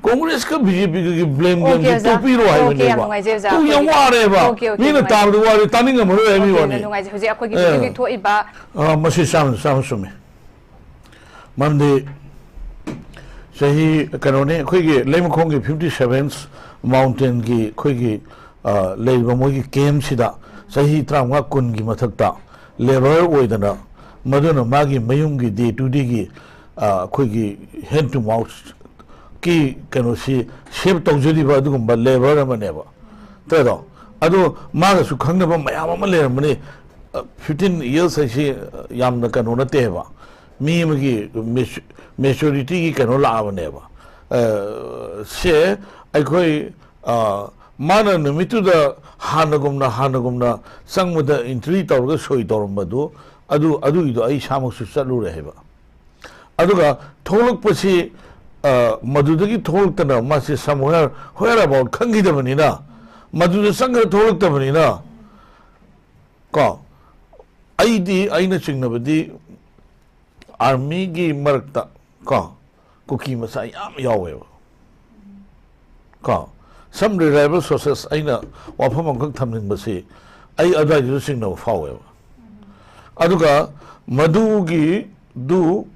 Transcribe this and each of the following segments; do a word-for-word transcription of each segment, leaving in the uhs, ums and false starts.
ꯀꯣꯡꯒ꯭ꯔꯦꯁꯀ B J ꯄꯤꯒꯒꯤ blame okay, ꯒꯦꯝꯁꯦ ꯑꯣꯖꯥ꯫ ꯇꯣꯛꯄꯤꯔꯣ okay, ꯍꯥꯏꯕꯅꯦꯕ꯫ ꯌꯥꯝ ꯅꯨꯡꯉꯥꯏꯖꯩ, ꯑꯣꯖꯥ꯫ ꯑꯗꯨ ꯌꯥꯝ ꯑꯩꯈꯣꯏꯒꯤ ꯋꯥꯔꯦꯕ꯫ ꯑꯣꯀꯦ, ꯑꯣꯀꯦ, ꯃꯤꯅ ꯅꯨꯡꯉꯥꯏꯖꯩ꯫ ꯇꯥꯕꯗ ꯋꯥꯔꯦ, ꯇꯥꯅꯤꯡꯉꯝꯃꯔꯣꯏ ꯍꯥꯏꯕꯒꯤ ꯑꯣꯀꯦ, ꯋꯥꯅꯤ꯫ ꯅꯨꯡꯉꯥꯏꯖꯩ꯫ ꯍꯧꯖꯤꯛ ꯑꯩꯈꯣꯏꯒꯤ ꯍꯧꯖꯤꯛ ꯍꯧꯖꯤꯛ ꯊꯣꯛꯏꯕ ꯑ, ꯃꯁꯤ ꯆꯥꯝꯃ ꯆꯥꯝꯃ ꯆꯨꯝꯃꯤ꯫ ꯃꯔꯝꯗꯤ ꯆꯍꯤ ꯀꯩꯅꯣꯅꯤ, ꯑꯩꯈꯣꯏꯒꯤ ꯂꯩꯃꯈꯣꯡꯒꯤ fifty seventh mountainꯒꯤ ꯑꯩꯈꯣꯏꯒꯤ, ꯑ, ꯂꯩꯔꯤꯕ ꯃꯣꯏꯒꯤ campꯁꯤꯗ ꯆꯍꯤ ꯇꯔꯥꯃꯉꯥ ꯀꯨꯟꯒꯤ ꯃꯊꯛꯇ labour ꯑꯣꯏꯗꯅ, ꯃꯗꯨꯅ ꯃꯥꯒꯤ ꯃꯌꯨꯝꯒꯤ day to dayꯒꯤ, ꯑ, ꯑꯩꯈꯣꯏꯒꯤ hand to mouthꯀꯤ ꯀꯩꯅꯣꯁꯤ serve ꯇꯧꯖꯔꯤꯕ ꯑꯗꯨꯒꯨꯝꯕ labour ꯑꯃꯅꯦꯕ꯫ ꯇꯥꯗ꯭ꯔꯣ? ꯑꯗꯣ ꯃꯥꯒꯁꯨ ꯈꯪꯅꯕ ꯃꯌꯥꯝ ꯑꯃ ꯂꯩꯔꯝꯕꯅꯤ꯫ ꯑ, fifteen years ꯍꯥꯏꯁꯤ, ꯑ, ꯌꯥꯝꯅ ꯀꯩꯅꯣ ꯅꯠꯇꯦꯕ꯫ ꯃꯤ ꯑꯃꯒꯤ maturity ꯒꯤ ꯀꯩꯅꯣ ꯂꯥꯛꯑꯕꯅꯦꯕ꯫ ꯑ, ꯁꯦ ꯑꯩꯈꯣꯏ, ꯑ, ꯃꯥꯅ ꯅꯨꯃꯤꯠꯇꯨꯗ ꯍꯥꯟꯅꯒꯨꯝꯅ, ꯍꯥꯟꯅꯒꯨꯝꯅ ꯆꯪꯕꯗ entry ꯇꯧꯔꯒ ꯁꯣꯏ ꯇꯧꯔꯝꯕꯗꯨ, ꯑꯗꯨ, ꯑꯗꯨꯒꯤꯗꯣ ꯑꯩ ꯏꯁꯥꯃꯛꯁꯨ ꯆꯠꯂꯨꯔꯦ ꯍꯥꯏꯕ꯫ ꯑꯗꯨꯒ ꯊꯣꯛꯂꯛꯄꯁꯤ, ꯑ, ꯃꯗꯨꯗꯒꯤ ꯊꯣꯛꯂꯛꯇꯅ ꯃꯥꯁꯤ somewhere, where about ꯈꯪꯈꯤꯗꯕꯅꯤꯅ, ꯃꯗꯨꯗ ꯆꯪꯈ꯭ꯔ ꯊꯣꯛꯂꯛꯇꯕꯅꯤꯅ, ꯀꯣ, ꯑꯩꯗꯤ, ꯑꯩꯅ ꯆꯤꯡꯅꯕꯗꯤ army ꯒꯤ ꯃꯔꯛꯇ, ꯀꯣ, ꯀꯨꯀꯤ ꯃꯆꯥ ꯌꯥꯝ ꯌꯥꯎꯋꯦꯕ꯫ ꯀꯣ, some reliable sources ꯑꯩꯅ ꯋꯥꯐꯝ ꯑꯃꯈꯛ ꯊꯝꯅꯤꯡꯕꯁꯤ, ꯑꯩ ꯑꯗꯨꯋꯥꯏꯗꯨꯁꯨ ꯆꯤꯡꯅꯕ ꯐꯥꯎꯋꯦꯕ꯫ ꯑꯗꯨꯒ ꯃꯗꯨꯒꯤꯗꯨ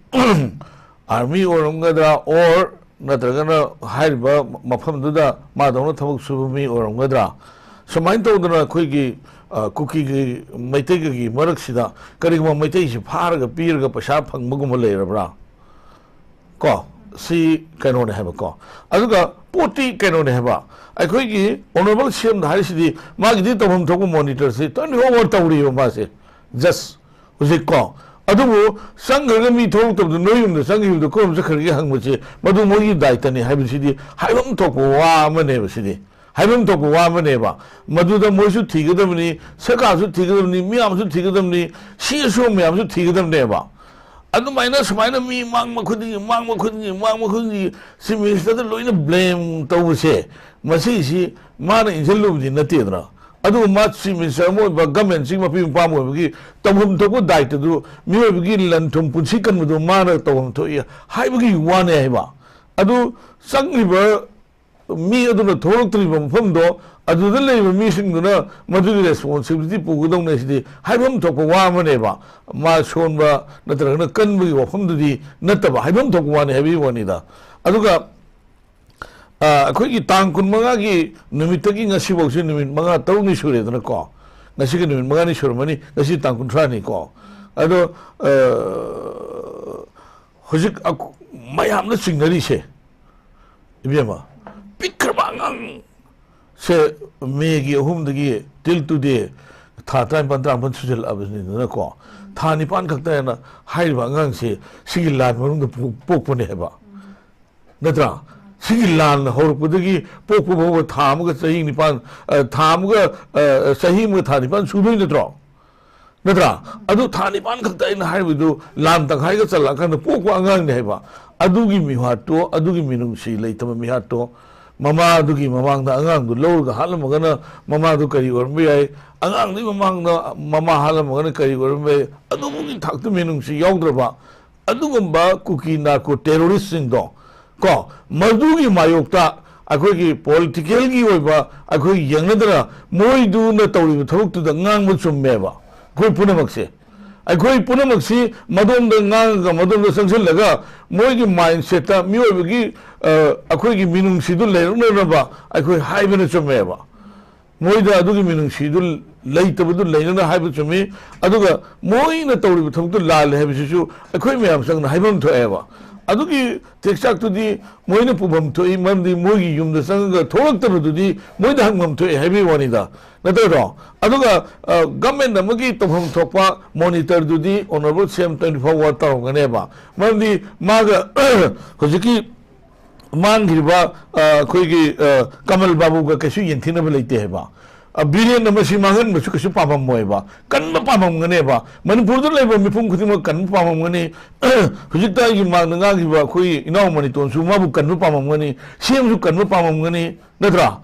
army ꯑꯣꯏꯔꯝꯒꯗ꯭ꯔꯥ, or ꯅꯠꯇ꯭ꯔꯒꯅ ꯍꯥꯏꯔꯤꯕ ꯃꯐꯝꯗꯨꯗ ꯃꯥꯗꯧꯅ ꯊꯕꯛ ꯁꯨꯕ ꯃꯤ ꯑꯣꯏꯔꯝꯒꯗ꯭ꯔꯥ, ꯁꯨꯃꯥꯏꯅ ꯇꯧꯗꯅ ꯑꯩꯈꯣꯏꯒꯤ, ꯑ, ꯀꯨꯀꯤꯒꯤ, ꯃꯩꯇꯩꯒꯤ ꯃꯔꯛꯁꯤꯗ ꯀꯔꯤꯒꯨꯝꯕ ꯃꯩꯇꯩꯁꯤ ꯐꯥꯔꯒ ꯄꯤꯔꯒ ꯄꯩꯁꯥ ꯐꯪꯕꯒꯨꯝꯕ ꯂꯩꯔꯕ꯭ꯔꯥ? ꯀꯣ, ꯁꯤ ꯀꯩꯅꯣꯅꯦ ꯍꯥꯏꯕꯀꯣ꯫ ꯑꯗꯨꯒ ꯄꯣꯠꯇꯤ ꯀꯩꯅꯣꯅꯦ ꯍꯥꯏꯕ, ꯑꯩꯈꯣꯏꯒꯤ honourable C M ꯗ ꯍꯥꯏꯔꯤꯁꯤꯗꯤ ꯃꯥꯒꯤꯗꯤ ꯇꯧꯐꯝ ꯊꯣꯛꯄ monitor ꯁꯤ twenty four hour ꯇꯧꯔꯤꯕ ꯃꯥꯁꯦ, just ꯍꯧꯖꯤꯛ ꯀꯣ꯫ ꯑꯗꯨꯕꯨ ꯆꯪꯈ꯭ꯔꯒ ꯃꯤ ꯊꯣꯛꯂꯛꯇꯕꯗꯨ ꯅꯣꯏ ꯌꯨꯝꯗ ꯆꯪꯈꯤꯕꯗꯨ ꯀꯔꯣꯝ ꯆꯠꯈ꯭ꯔꯒꯦ ꯍꯪꯕꯁꯤ ꯃꯗꯨ ꯃꯣꯏꯒꯤ ꯗꯥꯏꯇꯅꯤ ꯍꯥꯏꯕꯁꯤꯗꯤ ꯍꯥꯏꯐꯝ ꯊꯣꯛꯄ ꯋꯥ ꯑꯃꯅꯦꯕ ꯁꯤꯗꯤ꯫ ꯍꯥꯏꯐꯝ ꯊꯣꯛꯄ ꯋꯥ ꯑꯃꯅꯦꯕ꯫ ꯃꯗꯨꯗ ꯃꯣꯏꯁꯨ ꯊꯤꯒꯗꯕꯅꯤ, ꯁꯔꯀꯥꯔꯁꯨ ꯊꯤꯒꯗꯕꯅꯤ, ꯃꯤꯌꯥꯝꯁꯨ ꯊꯤꯒꯗꯕꯅꯤ, C S O ꯃꯌꯥꯝꯁꯨ ꯊꯤꯒꯗꯕꯅꯦꯕ꯫ ꯑꯗꯨꯃꯥꯏꯅ ꯁꯨꯃꯥꯏꯅ ꯃꯤ ꯃꯥꯡꯕ ꯈꯨꯗꯤꯡꯒꯤ, ꯃꯥꯡꯕ ꯈꯨꯗꯤꯡꯒꯤ, ꯃꯥꯡꯕ ꯈꯨꯗꯤꯡꯒꯤ Chief Minister ꯗ ꯂꯣꯏꯅ blame ꯇꯧꯕꯁꯦ, ꯃꯁꯤꯁꯤ ꯃꯥꯅ ꯏꯟꯁꯤꯜꯂꯨꯕꯗꯤ ꯅꯠꯇꯦꯗꯅ꯫ ꯑꯗꯨꯒ ꯃꯥ Chief Minister ꯑꯃ ꯑꯣꯏꯕ, government ꯁꯤꯒꯤ ꯃꯄꯤ ꯃꯄꯥ ꯑꯃ ꯑꯣꯏꯕꯒꯤ ꯇꯧꯐꯝ ꯊꯣꯛꯄ ꯗꯥꯏꯇꯗꯨ, ꯃꯤꯑꯣꯏꯕꯒꯤ ꯂꯟ ꯊꯨꯝ ꯄꯨꯟꯁꯤ ꯀꯟꯕꯗꯨ ꯃꯥꯅ ꯇꯧꯐꯝ ꯊꯣꯛꯏ ꯍꯥꯏꯕꯒꯤ ꯋꯥꯅꯦ ꯍꯥꯏꯕ꯫ ꯑꯗꯨ ꯆꯪꯂꯤꯕ ꯃꯤ ꯑꯗꯨꯅ ꯊꯣꯛꯂꯛꯇ꯭ꯔꯤꯕ ꯃꯐꯝꯗꯣ, ꯑꯗꯨꯗ ꯂꯩꯔꯤꯕ ꯃꯤꯁꯤꯡꯗꯨꯅ ꯃꯗꯨꯒꯤ ꯔꯦꯁꯄꯣꯟꯁꯤꯕꯤꯂꯤꯇꯤ ꯄꯨꯒꯗꯧꯅꯦ꯫ ꯁꯤꯗꯤ ꯍꯥꯏꯐꯝ ꯊꯣꯛꯄ ꯋꯥ ꯑꯃꯅꯦꯕ꯫ ꯃꯥ ꯁꯣꯟꯕ ꯅꯠꯇ꯭ꯔꯒꯅ ꯀꯟꯕꯒꯤ ꯋꯥꯐꯝꯗꯨꯗꯤ ꯅꯠꯇꯕ, ꯍꯥꯏꯐꯝ ꯊꯣꯛꯄ ꯋꯥꯅꯤ ꯍꯥꯏꯕꯒꯤ ꯋꯥꯅꯤꯗ꯫ ꯑꯗꯨꯒ ꯑ, ꯑꯩꯈꯣꯏꯒꯤ ꯇꯥꯡ ꯀꯨꯟꯃꯉꯥꯒꯤ ꯅꯨꯃꯤꯠꯇꯒꯤ ꯉꯁꯤꯐꯥꯎꯁꯦ ꯅꯨꯃꯤꯠ ꯃꯉꯥ ꯇꯔꯨꯛꯅꯤ ꯁꯨꯔꯦꯗꯅꯀꯣ꯫ ꯉꯁꯤꯒ ꯅꯨꯃꯤꯠ ꯃꯉꯥꯅꯤ ꯁꯨꯔꯝꯃꯅꯤ, ꯉꯁꯤ ꯇꯥꯡ ꯀꯨꯟꯊ꯭ꯔꯥꯅꯤꯀꯣ꯫ ꯑꯗꯣ, ꯑ, ꯍꯧꯖꯤꯛ ꯑꯛ-, ꯃꯌꯥꯝꯅ ꯆꯤꯡꯅꯔꯤꯁꯦ, ꯏꯕꯦꯝꯃ, ꯄꯤꯛꯈ꯭ꯔꯕ ꯑꯉꯥꯡꯁꯦ, ꯃꯦꯒꯤ ꯑꯍꯨꯝꯗꯒꯤ till today ꯊꯥ ꯇꯔꯥꯅꯤꯄꯥꯟ, ꯇꯔꯥꯃꯥꯄꯟ ꯁꯨꯖꯜꯂꯛꯑꯕꯅꯤꯗꯅꯀꯣ꯫ ꯊꯥ ꯅꯤꯄꯥꯟ ꯈꯛꯇ ꯍꯥꯏꯅ ꯍꯥꯏꯔꯤꯕ ꯑꯉꯥꯡꯁꯦ ꯁꯤꯒꯤ ꯂꯥꯟ ꯃꯅꯨꯡꯗ ꯄꯣꯛ-, ꯄꯣꯛꯄꯅꯦ ꯍꯥꯏꯕ꯫ ꯅꯠꯇ꯭ꯔꯥ? ꯁꯤꯒꯤ ꯂꯥꯟ ꯍꯧꯔꯛꯄꯗꯒꯤ ꯄꯣꯛꯄ ꯐꯥꯎꯕ ꯊꯥ ꯑꯃꯒ ꯆꯍꯤ ꯅꯤꯄꯥꯟ, ꯑ, ꯊꯥ ꯑꯃꯒ, ꯑ, ꯆꯍꯤ ꯑꯃꯒ ꯊꯥ ꯅꯤꯄꯥꯟ ꯁꯨꯗꯣꯏ ꯅꯠꯇ꯭ꯔꯣ? ꯅꯠꯇ꯭ꯔꯥ? ꯑꯗꯨ ꯊꯥ ꯅꯤꯄꯥꯟ ꯈꯛꯇ ꯑꯩꯅ ꯍꯥꯏꯔꯤꯕꯗꯨ ꯂꯥꯟ ꯇꯪꯈꯥꯏꯒ ꯆꯜꯂꯛꯑꯀꯥꯟꯗ ꯄꯣꯛꯄ ꯑꯉꯥꯡꯅꯦ ꯍꯥꯏꯕ꯫ ꯑꯗꯨꯒꯤ ꯃꯤꯍꯥꯠꯇꯣ, ꯑꯗꯨꯒꯤ ꯃꯤꯅꯨꯡꯁꯤ ꯂꯩꯇꯕ ꯃꯤꯍꯥꯠꯇꯣ, ꯃꯃꯥꯗꯨꯒꯤ ꯃꯃꯥꯡꯗ ꯑꯉꯥꯡꯗꯨ ꯂꯧꯔꯒ ꯍꯥꯠꯂꯝꯃꯒꯅ ꯃꯃꯥꯗꯨ ꯀꯔꯤ ꯑꯣꯏꯔꯝꯕ ꯌꯥꯏ? ꯑꯉꯥꯡꯗꯨꯒꯤ ꯃꯃꯥꯡꯗ ꯃꯃꯥ ꯍꯥꯠꯂꯝꯃꯒꯅ ꯀꯔꯤ ꯑꯣꯏꯔꯝꯕ ꯌꯥꯏ? ꯑꯗꯨꯒꯤ ꯊꯥꯛꯇ ꯃꯤꯅꯨꯡꯁꯤ ꯌꯥꯎꯗ꯭ꯔꯕ ꯑꯗꯨꯒꯨꯝꯕ ꯀꯨꯀꯤ ꯅꯥꯔꯀꯣ ꯇꯦꯔꯣꯔꯤꯁꯁꯤꯡꯗꯣ, ꯀꯣ, ꯃꯗꯨꯒꯤ ꯃꯥꯌꯣꯛꯇ ꯑꯩꯈꯣꯏꯒꯤ ꯄꯣꯂꯤꯇꯤꯀꯦꯜꯒꯤ ꯑꯣꯏꯕ ꯑꯩꯈꯣꯏ ꯌꯦꯡꯅꯗꯅ ꯃꯣꯏꯗꯨꯅ ꯇꯧꯔꯤꯕ ꯊꯕꯛꯇꯨꯗ ꯉꯥꯡꯕ ꯆꯨꯝꯃꯦꯕ꯫ ꯑꯩꯈꯣꯏ ꯄꯨꯝꯅꯃꯛꯁꯦ, ꯑꯩꯈꯣꯏ ꯄꯨꯝꯅꯃꯛꯁꯤ ꯃꯗꯣꯝꯗ ꯉꯥꯡꯉꯒ ꯃꯗꯣꯝꯗ ꯆꯪꯁꯤꯜꯂꯒ ꯃꯣꯏꯒꯤ ꯃꯥꯏꯟꯁꯦꯠꯇ ꯃꯤꯑꯣꯏꯕꯒꯤ, ꯑ, ꯑꯩꯈꯣꯏꯒꯤ ꯃꯤꯅꯨꯡꯁꯤꯗꯨ ꯂꯩꯔꯛꯅꯅꯕ ꯑꯩꯈꯣꯏ ꯍꯥꯏꯕꯅ ꯆꯨꯝꯃꯦꯕ꯫ ꯃꯣꯏꯗ ꯑꯗꯨꯒꯤ ꯃꯤꯅꯨꯡꯁꯤꯗꯨ ꯂꯩꯇꯕꯗꯨ ꯂꯩꯅꯅ ꯍꯥꯏꯕ ꯆꯨꯝꯃꯤ꯫ ꯑꯗꯨꯒ ꯃꯣꯏꯅ ꯇꯧꯔꯤꯕ ꯊꯕꯛꯇꯨ ꯂꯥꯜꯂꯦ ꯍꯥꯏꯕꯁꯤꯁꯨ ꯑꯩꯈꯣꯏ ꯃꯌꯥꯝ ꯆꯪꯅ ꯍꯥꯏꯐꯝ ꯊꯣꯛꯑꯦꯕ꯫ ꯑꯗꯨꯒꯤ ꯇꯦꯛꯆꯥꯛꯇꯨꯗꯤ ꯃꯣꯏꯅ ꯄꯨꯐꯝ ꯊꯣꯛꯏ, ꯃꯔꯝꯗꯤ ꯃꯣꯏꯒꯤ ꯌꯨꯝꯗ ꯆꯪꯉꯒ ꯊꯣꯛꯂꯛꯇꯕꯗꯨꯗꯤ ꯃꯣꯏꯗ ꯍꯪꯐꯝ ꯊꯣꯛꯑꯦ ꯍꯥꯏꯕꯒꯤ ꯋꯥꯅꯤꯗ, ꯅꯠꯇ꯭ꯔꯣ? ꯑꯗꯨꯒ, ꯑ, ꯒꯚꯔꯟꯃꯦꯟꯠ ꯑꯃꯒꯤ ꯇꯧꯐꯝ ꯊꯣꯛꯄ ꯃꯣꯅꯤꯇꯔꯗꯨꯗꯤ ꯑꯣꯅꯔꯦꯕꯜ ꯁꯤ ꯑꯦꯝ twenty four hour ꯇꯧꯔꯝꯒꯅꯦꯕ꯫ ꯃꯔꯝꯗꯤ ꯃꯥꯒ ꯍꯧꯖꯤꯛꯀꯤ ꯃꯥꯡꯈ꯭ꯔꯤꯕ, ꯑ, ꯑꯩꯈꯣꯏꯒꯤ, ꯑ, ꯀꯃꯜ ꯕꯥꯕꯨꯒ ꯀꯩꯁꯨ ꯌꯦꯡꯊꯤꯅꯕ ꯂꯩꯇꯦ ꯍꯥꯏꯕ꯫ ꯑ, ꯕꯤꯔꯦꯟꯅ ꯃꯁꯤ ꯃꯥꯡꯍꯟꯕꯁꯨ ꯀꯩꯁꯨ ꯄꯥꯝꯃꯝꯃꯣꯏꯕ, ꯀꯟꯕ ꯄꯥꯝꯃꯝꯒꯅꯦꯕ꯫ ꯃꯅꯤꯄꯨꯔꯗ ꯂꯩꯕ ꯃꯤꯄꯨꯝ ꯈꯨꯗꯤꯡꯃꯛ ꯀꯟꯕ ꯄꯥꯝꯃꯝꯒꯅꯤ꯫ ꯍꯧꯖꯤꯛꯇ ꯑꯩꯒꯤ ꯃꯥꯡꯗ ꯉꯥꯡꯈꯤꯕ ꯑꯩꯈꯣꯏ ꯏꯅꯥꯎ ꯃꯅꯤꯇꯣꯟꯁꯨ ꯃꯥꯕꯨ ꯀꯟꯕ ꯄꯥꯝꯃꯝꯒꯅꯤ, ꯁꯤ ꯑꯦꯝꯁꯨ ꯀꯟꯕ ꯄꯥꯝꯃꯝꯒꯅꯤ, ꯅꯠꯇ꯭ꯔꯥ?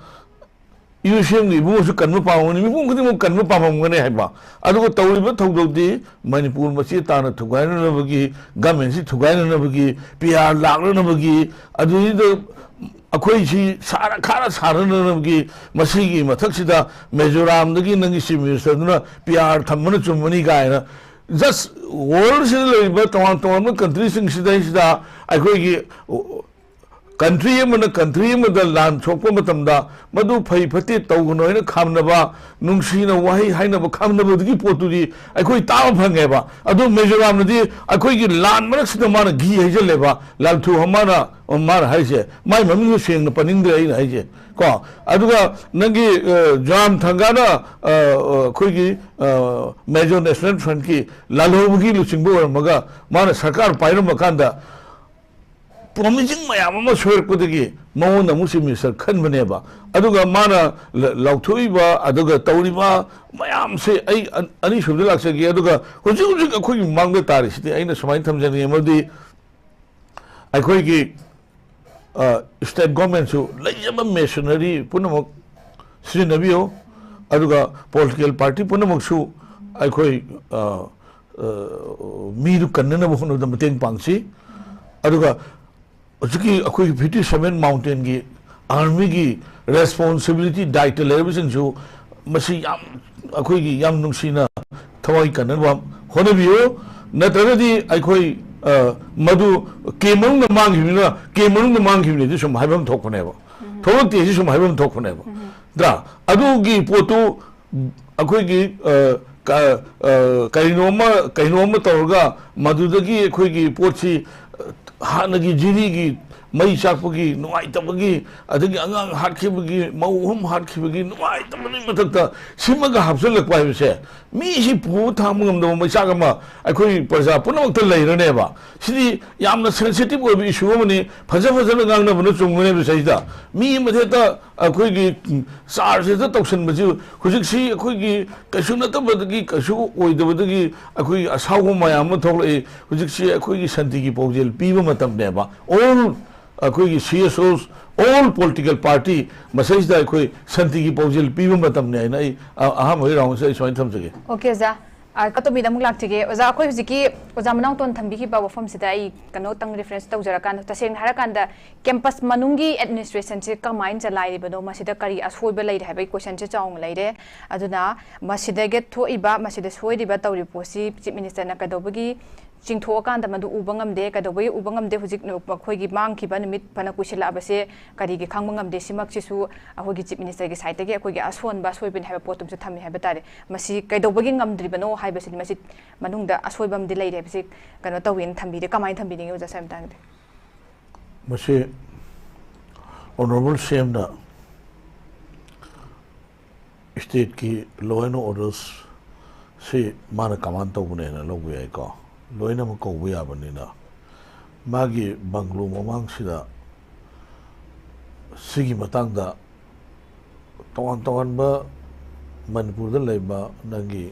ꯏꯌꯨ ꯁꯤ ꯑꯦꯝꯒꯤ ꯏꯕꯨꯡꯉꯣꯁꯨ ꯀꯟꯕ ꯄꯥꯝꯃꯝꯒꯅꯤ, ꯃꯤꯄꯨꯝ ꯈꯨꯗꯤꯡꯃꯛ ꯀꯟꯕ ꯄꯥꯝꯃꯝꯒꯅꯤ ꯍꯥꯏꯕ꯫ ꯑꯗꯨꯒ ꯇꯧꯔꯤꯕ ꯊꯧꯗꯣꯛꯇꯤ ꯃꯅꯤꯄꯨꯔ ꯃꯆꯦ ꯇꯥꯅ ꯊꯨꯒꯥꯏꯅꯅꯕꯒꯤ, ꯒꯃꯦꯟꯁꯤ ꯊꯨꯒꯥꯏꯅꯅꯕꯒꯤ, ꯄꯤ ꯑꯥꯔ ꯂꯥꯛꯅꯅꯕꯒꯤ, ꯑꯗꯨꯗ ꯑꯩꯈꯣꯏꯁꯤ ꯁꯥꯔ ꯈꯥꯔ ꯁꯥꯔꯅꯅꯕꯒꯤ, ꯃꯁꯤꯒꯤ ꯃꯊꯛꯁꯤꯗ ꯃꯤꯖꯣꯔꯥꯝꯗꯒꯤ ꯅꯪꯒꯤ ꯆꯤꯐ ꯃꯤꯅꯤꯁꯇꯔꯗꯨꯅ ꯄꯤ ꯑꯥꯔ ꯊꯝꯕꯅ ꯆꯨꯝꯕꯅꯤ ꯀꯥꯏꯅ, ꯖꯁ ꯋꯥꯔꯜꯁꯤꯗ ꯂꯩꯔꯤꯕ ꯇꯣꯉꯥꯟ ꯇꯣꯉꯥꯟꯕ ꯀꯟꯇ꯭ꯔꯤꯁꯤꯡꯁꯤꯗꯩꯁꯤꯗ ꯑꯩꯈꯣꯏꯒꯤ ꯀꯟꯇ꯭ꯔꯤ ꯑꯃꯅ ꯀꯟꯇ꯭ꯔꯤ ꯑꯃꯗ ꯂꯥꯟ ꯁꯣꯛꯄ ꯃꯇꯝꯗ ꯃꯗꯨ ꯐꯩ ꯐꯠꯇꯦ ꯇꯧꯒꯅꯨ ꯍꯥꯏꯅ ꯈꯥꯝꯅꯕ, ꯅꯨꯡꯁꯤꯅ ꯋꯥꯍꯩ ꯍꯥꯏꯅꯕ ꯈꯥꯝꯅꯕꯗꯨꯒꯤ ꯄꯣꯠꯇꯨꯗꯤ ꯑꯩꯈꯣꯏ ꯇꯥꯕ ꯐꯪꯉꯦꯕ꯫ ꯑꯗꯨ ꯃꯤꯖꯣꯔꯥꯝꯅꯗꯤ ꯑꯩꯈꯣꯏꯒꯤ ꯂꯥꯟ ꯃꯔꯛꯁꯤꯗ ꯃꯥꯅ ꯘꯤ ꯍꯩꯖꯜꯂꯦꯕ, ꯂꯥꯜꯊꯨ ꯍꯃꯥꯅ, ꯃꯥꯅ ꯍꯥꯏꯁꯦ꯫ ꯃꯥꯏ ꯃꯃꯤꯡꯗꯨ ꯁꯦꯡꯅ ꯄꯟꯅꯤꯡꯗ꯭ꯔꯦ ꯑꯩꯅ ꯍꯥꯏꯁꯦ ꯀꯣ꯫ ꯑꯗꯨꯒ ꯅꯪꯒꯤ, ꯑ, ꯖꯣꯔꯥꯝ ꯊꯪꯒꯥꯅ, ꯑ, ꯑ, ꯑꯩꯈꯣꯏꯒꯤ, ꯑ, ꯃꯦꯖꯣ ꯅꯦꯁꯅꯦꯜ ꯐ꯭ꯔꯟꯠꯀꯤ ꯂꯥꯜꯍꯧꯕꯒꯤ ꯂꯨꯆꯤꯡꯕ ꯑꯣꯏꯔꯝꯃꯒ ꯃꯥꯅ ꯁꯔꯀꯥꯔ ꯄꯥꯏꯔꯝꯕ ꯀꯥꯟꯗ ꯄ꯭ꯔꯣꯃꯤꯁꯤꯡ ꯃꯌꯥꯝ ꯑꯃ ꯁꯣꯏꯔꯛꯄꯗꯒꯤ ꯃꯉꯣꯟꯗ ꯑꯃꯨꯛ ꯆꯤꯐ ꯃꯤꯅꯤꯁꯇꯔ ꯈꯟꯕꯅꯦꯕ꯫ ꯑꯗꯨꯒ ꯃꯥꯅ ꯂ-, ꯂꯥꯎꯊꯣꯛꯏꯕ ꯑꯗꯨꯒ ꯇꯧꯔꯤꯕ ꯃꯌꯥꯝꯁꯦ ꯑꯩ ꯑ-, ꯑꯅꯤꯁꯨꯕꯗ ꯂꯥꯛꯆꯒꯦ꯫ ꯑꯗꯨꯒ ꯍꯧꯖꯤꯛ ꯍꯧꯖꯤꯛ ꯑꯩꯈꯣꯏꯒꯤ ꯃꯃꯥꯡꯗ ꯇꯥꯔꯤꯁꯤꯗꯤ ꯑꯩꯅ ꯁꯨꯃꯥꯏꯅ ꯊꯝꯖꯅꯤꯡꯉꯤ, ꯃꯗꯨꯗꯤ ꯑꯩꯈꯣꯏꯒꯤ, ꯑ, ꯁ꯭ꯇꯦꯠ ꯒꯣꯔꯃꯦꯟꯁꯨ ꯂꯩꯖꯕ ꯃꯦꯁꯤꯅꯔꯤ ꯄꯨꯝꯅꯃꯛ ꯁꯤꯖꯤꯟꯅꯕꯤꯌꯨ, ꯑꯗꯨꯒ ꯄꯣꯂꯤꯇꯤꯀꯦꯜ ꯄꯥꯔꯇꯤ ꯄꯨꯝꯅꯃꯛꯁꯨ ꯑꯩꯈꯣꯏ, ꯑ, ꯑ, ꯃꯤꯗꯨ ꯀꯟꯅꯅꯕ ꯍꯣꯠꯅꯕꯗ ꯃꯇꯦꯡ ꯄꯥꯡꯁꯤ꯫ ꯑꯗꯨꯒ ꯍꯧꯖꯤꯛꯀꯤ ꯑꯩꯈꯣꯏꯒꯤ ꯐꯤꯐꯇꯤ ꯁꯚꯦꯟ ꯃꯥꯎꯟꯇꯦꯟꯒꯤ ꯑꯥꯔꯃꯤꯒꯤ ꯔꯦꯁꯄꯣꯟꯁꯤꯕꯤꯂꯤꯇꯤ, ꯗꯥꯏꯇ ꯂꯩꯔꯕꯁꯤꯡꯁꯨ ꯃꯁꯤ ꯌꯥꯝ, ꯑꯩꯈꯣꯏꯒꯤ ꯌꯥꯝ ꯅꯨꯡꯁꯤꯅ ꯊꯋꯥꯏ ꯀꯟꯅꯕ ꯍꯣꯠꯅꯕꯤꯌꯨ꯫ ꯅꯠꯇ꯭ꯔꯒꯗꯤ ꯑꯩꯈꯣꯏ, ꯑ, ꯃꯗꯨ ꯀꯦꯝ ꯃꯅꯨꯡꯗ ꯃꯥꯡꯈꯤꯕꯅꯤꯅ ꯀꯦꯝ ꯃꯅꯨꯡꯗ ꯃꯥꯡꯈꯤꯕꯅꯤꯗꯤ ꯁꯨꯝ ꯍꯥꯏꯐꯝ ꯊꯣꯛꯄꯅꯦꯕ꯫ ꯊꯣꯛꯂꯛꯇꯦ ꯍꯥꯏꯁꯤ ꯁꯨꯝ ꯍꯥꯏꯐꯝ ꯊꯣꯛꯄꯅꯦꯕ꯫ ꯅꯠꯇ꯭ꯔꯥ? ꯑꯗꯨꯒꯤ ꯄꯣꯠꯇꯨ ꯑꯩꯈꯣꯏꯒꯤ, ꯑ, ꯀ-, ꯑ, ꯀꯔꯤꯅꯣꯃ, ꯀꯩꯅꯣꯃ ꯇꯧꯔꯒ ꯃꯗꯨꯗꯒꯤ ꯑꯩꯈꯣꯏꯒꯤ ꯄꯣꯠꯁꯤ, ꯑ, ꯍꯥꯟꯅꯒꯤ ꯖꯤꯔꯤꯒꯤ ꯃꯩ ꯆꯥꯛꯄꯒꯤ ꯅꯨꯡꯉꯥꯏꯇꯕꯒꯤ, ꯑꯗꯒꯤ ꯑꯉꯥꯡ ꯍꯥꯠꯈꯤꯕꯒꯤ, ꯃꯧ ꯑꯍꯨꯝ ꯍꯥꯠꯈꯤꯕꯒꯤ ꯅꯨꯡꯉꯥꯏꯇꯕꯒꯤ ꯃꯊꯛꯇ ꯁꯤꯃꯒ ꯍꯥꯞꯆꯤꯜꯂꯛꯄ ꯍꯥꯏꯕꯁꯦ, ꯃꯤꯁꯤ ꯄꯨꯕ ꯊꯥꯡꯕ ꯉꯝꯗꯕ ꯃꯩꯆꯥꯛ ꯑꯃ ꯑꯩꯈꯣꯏ ꯄ꯭ꯔꯖꯥ ꯄꯨꯝꯅꯃꯛꯇ ꯂꯩꯔꯅꯦꯕ꯫ ꯁꯤꯗꯤ ꯌꯥꯝꯅ ꯁꯦꯟꯁꯤꯇꯤꯚ ꯑꯣꯏꯕ ꯏꯁꯨ ꯑꯃꯅꯤ꯫ ꯐꯖ ꯐꯖꯅ ꯉꯥꯡꯅꯕꯅ ꯆꯨꯝꯒꯅꯦꯕ ꯁꯤꯗꯩꯁꯤꯗ꯫ ꯃꯤ ꯑꯃ ꯍꯦꯛꯇ ꯑꯩꯈꯣꯏꯒꯤ, ꯎꯝ, ꯆꯥꯔꯖ ꯍꯦꯛꯇ ꯇꯧꯁꯟꯕꯁꯤ ꯍꯧꯖꯤꯛꯁꯤ ꯑꯩꯈꯣꯏꯒꯤ ꯀꯩꯁꯨ ꯅꯠꯇꯕꯗꯒꯤ, ꯀꯩꯁꯨ ꯑꯣꯏꯗꯕꯗꯒꯤ ꯑꯩꯈꯣꯏꯒꯤ ꯑꯁꯥꯎꯕ ꯃꯌꯥꯝ ꯑꯃ ꯊꯣꯛꯂꯛꯏ꯫ ꯍꯧꯖꯤꯛꯁꯤ ꯑꯩꯈꯣꯏꯒꯤ ꯁꯥꯟꯇꯤꯒꯤ ꯄꯥꯎꯖꯦꯜ ꯄꯤꯕ ꯃꯇꯝꯅꯦꯕ꯫ All ꯑꯩꯈꯣꯏꯒꯤ ꯁꯤ ꯑꯦꯁ ꯑꯣꯁ All political party ꯃꯁꯤꯗꯩꯁꯤꯗ ꯑꯩꯈꯣꯏ ꯁꯥꯟꯇꯤꯒꯤ ꯄꯥꯎꯖꯦꯜ ꯄꯤꯕ ꯃꯇꯝꯅꯤ ꯍꯥꯏꯅ ꯑꯩ ꯑ-, ꯑꯍꯥꯟꯕꯒꯤ ꯔꯥꯎꯟꯁꯦ ꯑꯩ ꯁꯨꯃꯥꯏꯅ ꯊꯝꯖꯒꯦ꯫ ꯑꯣꯀꯦ ꯑꯣꯖꯥ꯫ ꯑ, ꯑꯇꯣꯝꯕꯤꯗ ꯑꯃꯨꯛ ꯂꯥꯛꯆꯒꯦ꯫ ꯑꯣꯖꯥ, ꯑꯩꯈꯣꯏ ꯍꯧꯖꯤꯛꯀꯤ ꯑꯣꯖꯥ ꯃꯅꯥꯎꯇꯣꯟ ꯊꯝꯕꯤꯈꯤꯕ ꯋꯥꯐꯝꯁꯤꯗ ꯑꯩ ꯀꯩꯅꯣꯇꯪ ꯔꯤꯐꯔꯦꯟꯁ ꯇꯧꯖꯔꯀꯥꯟꯗ, ꯇꯁꯦꯡꯅ ꯍꯥꯏꯔꯀꯥꯟꯗ ꯀꯦꯝꯄꯁ ꯃꯅꯨꯡꯒꯤ ꯑꯦꯗꯃꯤꯅꯤꯁꯇ꯭ꯔꯦꯁꯟꯁꯦ ꯀꯃꯥꯏꯅ ꯆꯂꯥꯏꯔꯤꯕꯅꯣ, ꯃꯁꯤꯗ ꯀꯔꯤ ꯑꯁꯣꯏꯕ ꯂꯩꯔꯦ ꯍꯥꯏꯕꯒꯤ ꯀꯣꯏꯁꯟꯁꯦ ꯆꯥꯎꯅ ꯂꯩꯔꯦ꯫ ꯑꯗꯨꯅ ꯃꯁꯤꯗꯒꯤ ꯊꯣꯛꯏꯕ, ꯃꯁꯤꯗ ꯁꯣꯏꯔꯤꯕ ꯇꯧꯔꯤꯕ ꯄꯣꯠꯁꯤ ꯆꯤꯐ ꯃꯤꯅꯤꯁꯇꯔꯅ ꯀꯩꯗꯧꯕꯒꯤ ꯆꯤꯡꯊꯣꯛꯑꯀꯥꯟꯗ ꯃꯗꯨ ꯎꯕ ꯉꯝꯗꯦ? ꯀꯩꯗꯧꯕꯒꯤ ꯎꯕ ꯉꯝꯗꯦ? ꯍꯧꯖꯤꯛ ꯃꯈꯣꯏꯒꯤ ꯃꯥꯡꯈꯤꯕ ꯅꯨꯃꯤꯠ ꯐꯅ ꯀꯨꯏꯁꯤꯜꯂꯛꯑꯕꯁꯦ ꯀꯔꯤꯒꯤ ꯈꯪꯕ ꯉꯝꯗꯦ? ꯁꯤꯃꯛꯁꯤꯁꯨ ꯑꯩꯈꯣꯏꯒꯤ ꯆꯤꯐ ꯃꯤꯅꯤꯁꯇꯔꯒꯤ ꯁꯥꯏꯠꯇꯒꯤ ꯑꯩꯈꯣꯏꯒꯤ ꯑꯁꯣꯟꯕ ꯑꯁꯣꯏꯕꯅꯤ ꯍꯥꯏꯕ ꯄꯣꯠꯇꯨꯝꯁꯨ ꯊꯝꯃꯤ ꯍꯥꯏꯕ ꯇꯥꯔꯦ꯫ ꯃꯁꯤ ꯀꯩꯗꯧꯕꯒꯤ ꯉꯝꯗ꯭ꯔꯤꯕꯅꯣ ꯍꯥꯏꯕꯁꯤꯗꯤ, ꯃꯁꯤ ꯃꯅꯨꯡꯗ ꯑꯁꯣꯏꯕ ꯑꯃꯗꯤ ꯂꯩꯔꯦ ꯍꯥꯏꯕꯁꯤ ꯀꯩꯅꯣ ꯇꯧꯋꯦꯅ ꯊꯝꯕꯤꯔꯦ꯫ ꯀꯃꯥꯏꯅ ꯊꯝꯕꯤꯅꯤꯡꯉꯤ ꯑꯣꯖꯥ, ꯁ꯭ꯋꯥꯏ ꯃꯇꯥꯡꯗꯗꯤ? ꯃꯁꯤ ꯑꯣꯅꯔꯦꯕꯜ ꯁꯤ ꯑꯦꯝꯅ ꯁ꯭ꯇꯦꯠꯀꯤ ꯂꯣ ꯑꯦꯟ ꯑꯣꯔꯗꯔꯁꯤ ꯃꯥꯅ ꯀꯃꯥꯟ ꯇꯧꯕꯅꯦꯅ ꯂꯧꯕ ꯌꯥꯏꯀꯣ, ꯂꯣꯏꯅꯃꯛ ꯀꯧꯕ ꯌꯥꯕꯅꯤꯅ꯫ ꯃꯥꯒꯤ ꯕꯪꯒ꯭ꯂꯣ ꯃꯃꯥꯡꯁꯤꯗ ꯁꯤꯒꯤ ꯃꯇꯥꯡꯗ ꯇꯣꯉꯥꯟ ꯇꯣꯉꯥꯟꯕ ꯃꯅꯤꯄꯨꯔꯗ ꯂꯩꯕ ꯅꯪꯒꯤ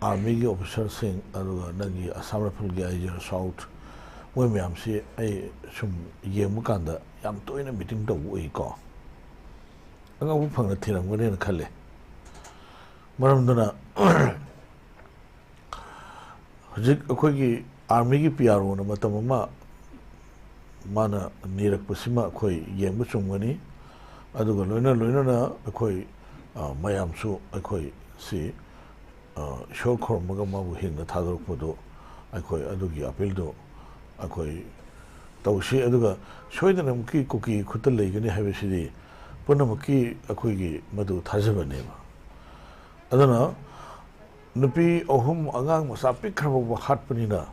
ꯑꯥꯔꯃꯤꯒꯤ ꯑꯣꯐꯤꯁꯥꯔꯁꯤꯡ, ꯑꯗꯨꯒ ꯅꯪꯒꯤ ꯑꯁꯥꯝ ꯔꯥꯏꯐꯜꯒꯤ ꯑꯥꯏ ꯖꯤ ꯑꯥꯔ ꯁꯥꯎꯠ, ꯃꯣꯏ ꯃꯌꯥꯝꯁꯤ ꯑꯩ ꯁꯨꯝ ꯌꯦꯡꯕ ꯀꯥꯟꯗ ꯌꯥꯝ ꯇꯣꯏꯅ ꯃꯤꯇꯤꯡ ꯇꯧꯕ ꯎꯏꯀꯣ꯫ ꯑꯉꯛꯄ ꯐꯪꯅ ꯊꯤꯔꯝꯒꯅꯦꯅ ꯈꯜꯂꯦ꯫ ꯃꯔꯝꯗꯨꯅ ꯍꯧꯖꯤꯛ ꯑꯩꯈꯣꯏꯒꯤ ꯑꯥꯔꯃꯤꯒꯤ ꯄꯤ ꯑꯥꯔ ꯑꯣꯅ ꯃꯇꯝ ꯑꯃ ꯃꯥꯅ ꯅꯤꯔꯛꯄꯁꯤꯃ ꯑꯩꯈꯣꯏ ꯌꯦꯡꯕ ꯆꯨꯝꯒꯅꯤ꯫ ꯑꯗꯨꯒ ꯂꯣꯏꯅ ꯂꯣꯏꯅꯅ ꯑꯩꯈꯣꯏ, ꯑ, ꯃꯌꯥꯝꯁꯨ ꯑꯩꯈꯣꯏ ꯁꯤ, ꯑ, ꯏꯁꯣꯔ ꯈꯨꯔꯨꯝꯃꯒ ꯃꯥꯕꯨ ꯍꯤꯡꯅ ꯊꯥꯗꯣꯔꯛꯄꯗꯨ ꯑꯩꯈꯣꯏ ꯑꯗꯨꯒꯤ ꯑꯄꯤꯜꯗꯨ ꯑꯩꯈꯣꯏ ꯇꯧꯁꯤ꯫ ꯑꯗꯨꯒ ꯁꯣꯏꯗꯅꯃꯛꯀꯤ ꯀꯨꯀꯤ ꯈꯨꯠꯇ ꯂꯩꯒꯅꯤ ꯍꯥꯏꯕꯁꯤꯗꯤ ꯄꯨꯝꯅꯃꯛꯀꯤ ꯑꯩꯈꯣꯏꯒꯤ ꯃꯗꯨ ꯊꯥꯖꯕꯅꯦꯕ꯫ ꯑꯗꯨꯅ ꯅꯨꯄꯤ ꯑꯍꯨꯝ ꯑꯉꯥꯡ ꯃꯆꯥ ꯄꯤꯛꯈ꯭ꯔ ꯐꯥꯎꯕ ꯍꯥꯠꯄꯅꯤꯅ,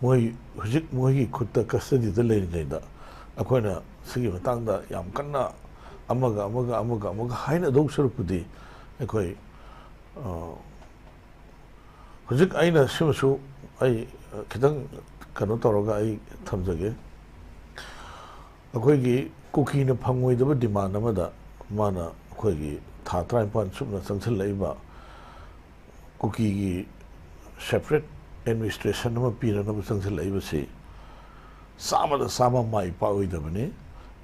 ꯃꯣꯏ ꯍꯧꯖꯤꯛ ꯃꯣꯏꯒꯤ ꯈꯨꯠꯇ ꯀꯁꯇꯗꯤꯗ ꯂꯩꯔꯤꯉꯩꯗ ꯑꯩꯈꯣꯏꯅ ꯁꯤꯒꯤ ꯃꯇꯥꯡꯗ ꯌꯥꯝ ꯀꯟꯅ ꯑꯃꯒ ꯑꯃꯒ, ꯑꯃꯒ ꯑꯃꯒ ꯍꯥꯏꯅꯗꯧ ꯁꯔꯨꯛꯄꯨꯗꯤ, ꯑꯩꯈꯣꯏ, ꯑ, ꯍꯧꯖꯤꯛ ꯑꯩꯅ ꯁꯤꯃꯁꯨ ꯑꯩ, ꯑ, ꯈꯤꯇꯪ ꯀꯩꯅꯣ ꯇꯧꯔꯒ ꯑꯩ ꯊꯝꯖꯒꯦ꯫ ꯑꯩꯈꯣꯏꯒꯤ ꯀꯨꯀꯤꯅ ꯐꯪꯉꯣꯏꯗꯕ ꯗꯤꯃꯥꯟ ꯑꯃꯗ ꯃꯥꯅ ꯑꯩꯈꯣꯏꯒꯤ ꯊꯥ ꯇꯔꯥꯅꯤꯄꯥꯟ ꯆꯨꯞꯅ ꯆꯪꯁꯤꯜꯂꯛꯏꯕ ꯀꯨꯀꯤꯒꯤ ꯁꯦꯄꯔꯦꯠ ꯑꯦꯗꯃꯤꯅꯤꯁꯇ꯭ꯔꯦꯁꯟ ꯑꯃ ꯄꯤꯅꯅꯕ ꯆꯪꯁꯤꯜꯂꯛꯏꯕꯁꯤ ꯆꯥꯝꯃꯗ ꯆꯥꯝꯃ ꯃꯥꯏ ꯄꯥꯛꯑꯣꯏꯗꯕꯅꯤ꯫